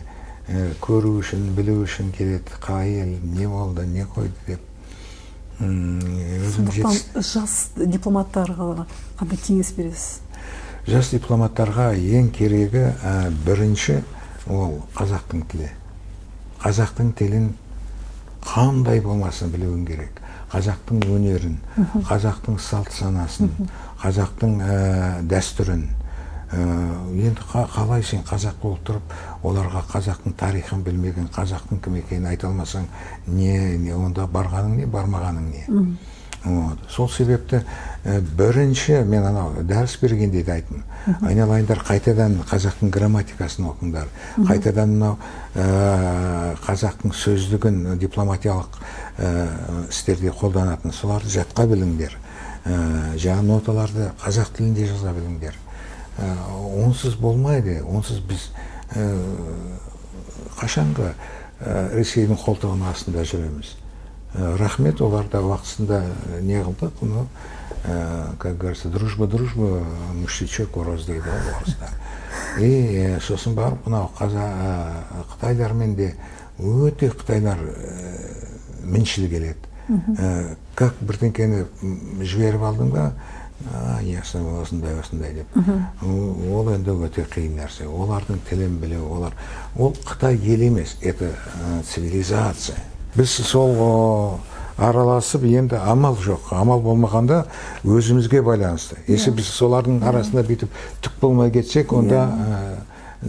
көру үшін, білу үшін келеді, қалай ел, не болды, не қойды деп. Өзім Сондықтан жас дипломаттарға қандай кеңес бересіз? Жас дипломаттарға ең керегі, бірінші, ол қазақтың тілі. Қазақтың тілін қандай болмасын білуің керек, қазақтың өнерін, қазақтың салт санасын, қазақтың дәстүрін. Енді қалай сен қазақ болып тұрып, оларға қазақтың тарихын білмеген, қазақтың кім екенін айта алмасаң, не онда барғаның не, бармағаның не? Вот. Сол себепті бірінші мен анау дәріс бергенде де айттым: «Айналайындар, қайтадан қазақтың грамматикасын оқыңдар, қайтадан мынау қазақтың сөздігін, дипломатиялық істерде қолданатын соларды жатқа біліңдер, жаңа ноталарды қазақ тілінде жаза біліңдер». Онсыз болмайды. Онсыз біз қашанғы Ресейдің қолтығының астында жүреміз? Рахмет, олар да уақытысында не қылды бұны, как говорится, дружба дружба, мужичок урод дейді ғой орыстар. И сосын барып мынау қытайлармен де өте, қытайлар міншіл келеді. Как бірдеңкені жіберіп алдың ба, ясно, осындай осындай деп. Ол енді өте қиын нәрсе, олардың тілін білу. Олар, ол Қытай ел емес, это цивилизация. Біз сол Араласып енді амал жоқ. Амал болмағанда өзімізге байланысты. Если біз солардың арасында бүйтіп түк болмай кетсек, онда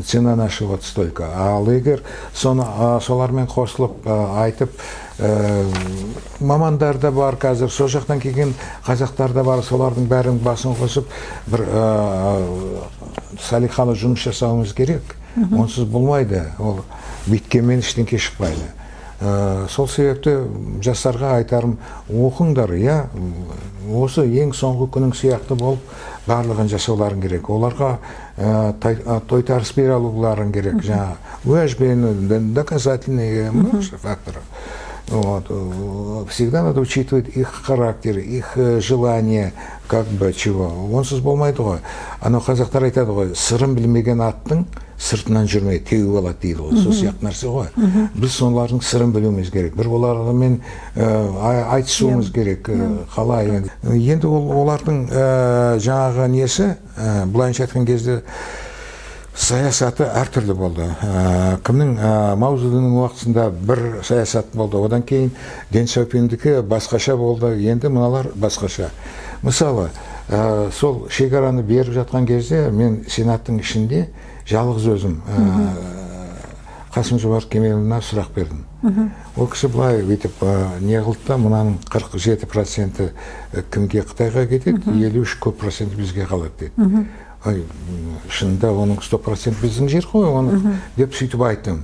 цена наша вот столько. Ал егер соны солармен қосылып, айтып, мамандар да бар қазір, сол жақтан келген қазақтар да бар, солардың бәрінің басын қосып, бір салиқалы жұмыс жасауымыз керек. Онсыз болмайды, ол бүйткенмен ештеңке шықпайды. Сол себепті жастарға айтарым: оқыңдар, иә, осы ең соңғы күнің сияқты болып барлығын жасауларың керек. Оларға тойтарыс бере алуларың керек, жаңағы уәжбен, доказательные множество факторов. Вот. Всегда надо учитывать их характер, их желание, как бы чего. Онсыз болмайды ғой. Анау қазақтар айтады ғой, сырын білмеген аттың сыртынан жүрме, теуіп алады дейді ғой. Сол сияқты нәрсе ғой. Біз солардың сырын білуіміз керек. Бір олармен айтысуымыз керек. Қалай енді. Енді ол олардың жаңағы несі, былайынша айтқан кезде, саясаты әртүрлі болды. Кімнің, Мао Цзэдунның уақытысында бір саясат болды, одан кейін Дэн Сяопиндікі басқаша болды, енді мыналар басқаша. Мысалы, сол шекараны беріп жатқан кезде мен сенаттың ішінде жалғыз өзім Қасым Жомарт Кемелұлына сұрақ бердім. Ол кісі былай бүйтіп не қылды да, мынаның 47%-і кімге, Қытайға кетеді, 53 көп проценті бізге қалады деді. Ой, шынында оның 100% біздің жер ғой оны деп сөйтіп айттым.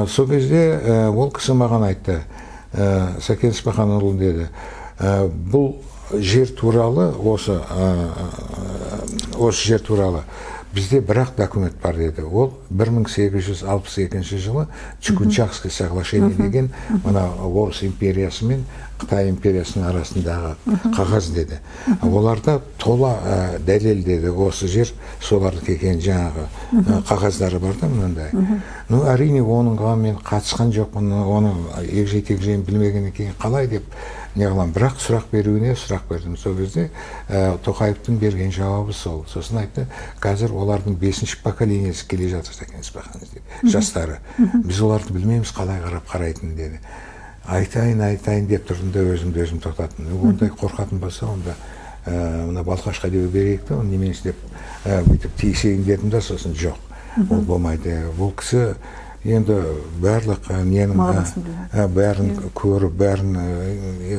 Сол кезде ол кісі маған айтты, Сәкен Ысбаханұлы деді, бұл жер туралы, осы жер туралы бізде бір-ақ документ бар деді. Ол 1862 жылы Чикунчахское соглашение деген, мына Орыс империясы мен Қытай империясының арасындағы қағаз деді. Оларда тола дәлел деді, осы жер солардікі екен, жаңағы қағаздары бар да мынандай. Ну, әрине, оныңға мен қатысқан жоқпын, оны егжей тегжейін білмегеннен кейін қалай деп не қыламын, бірақ сұрақ беруіне сұрақ бердім. Сол кезде Тоқаевтың берген жауабы сол. Сосын айтты, қазір олардың бесінші поколениесі келе жатыр, Сәкен Ысбаханов деді, жастары, біз оларды білмейміз қалай қарап қарайтынын деді. Айтайын, айтайын деп тұрдым да, өзімді өзім тоқтаттым. Ондай қорқатын болса, онда мына Балқашқа деу берейік та, оны неменесі деп бүйтіп тиісейін дедім да, сосын жоқ, ол болмайды. Бұл кісі енді барлық ненің Мағынасын біледі. Бәрін көріп, бәрін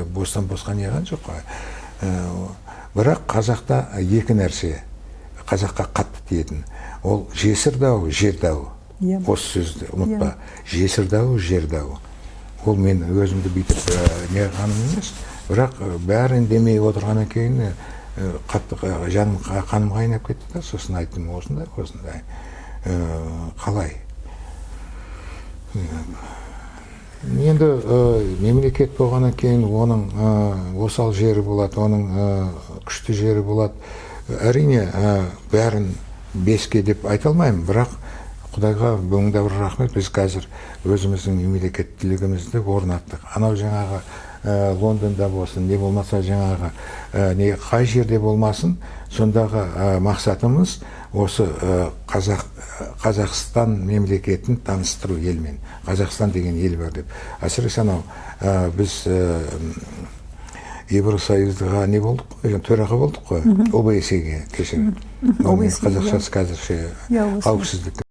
бостан босқа неған жоқ қой. Бірақ қазақта екі нәрсе қазаққа қатты тиетін: ол жесір дауы, жер дауы. Осы сөзді ұмытпа: жесір дауы, жер дауы. Ол мен өзімді бүйтіп не қылғаным емес, бірақ бәрін демей отырғаннан кейін қатты жаным, қаным қайнап кетті да, сосын айттым: осындай осындай, қалай енді? Мемлекет болғаннан кейін оның осал жері болады, оның күшті жері болады. Әрине, бәрін беске деп айта алмаймын, бірақ Құдайға мың да бір рахмет, біз қазір өзіміздің мемлекеттілігімізді орнаттық. Анау жаңағы Лондонда болсын, не болмаса жаңағы не қай жерде болмасын, сондағы мақсатымыз осы Қазақстан мемлекетін таныстыру елмен, Қазақстан деген ел бар деп. Әсіресе анау біз Евросоюзға не болдық қой, төраға болдық қой, ОБСЕ-ге, кешір. ОБСЕ, қазақшасы қазірше Иә, ОБСЕ. қауіпсіздік.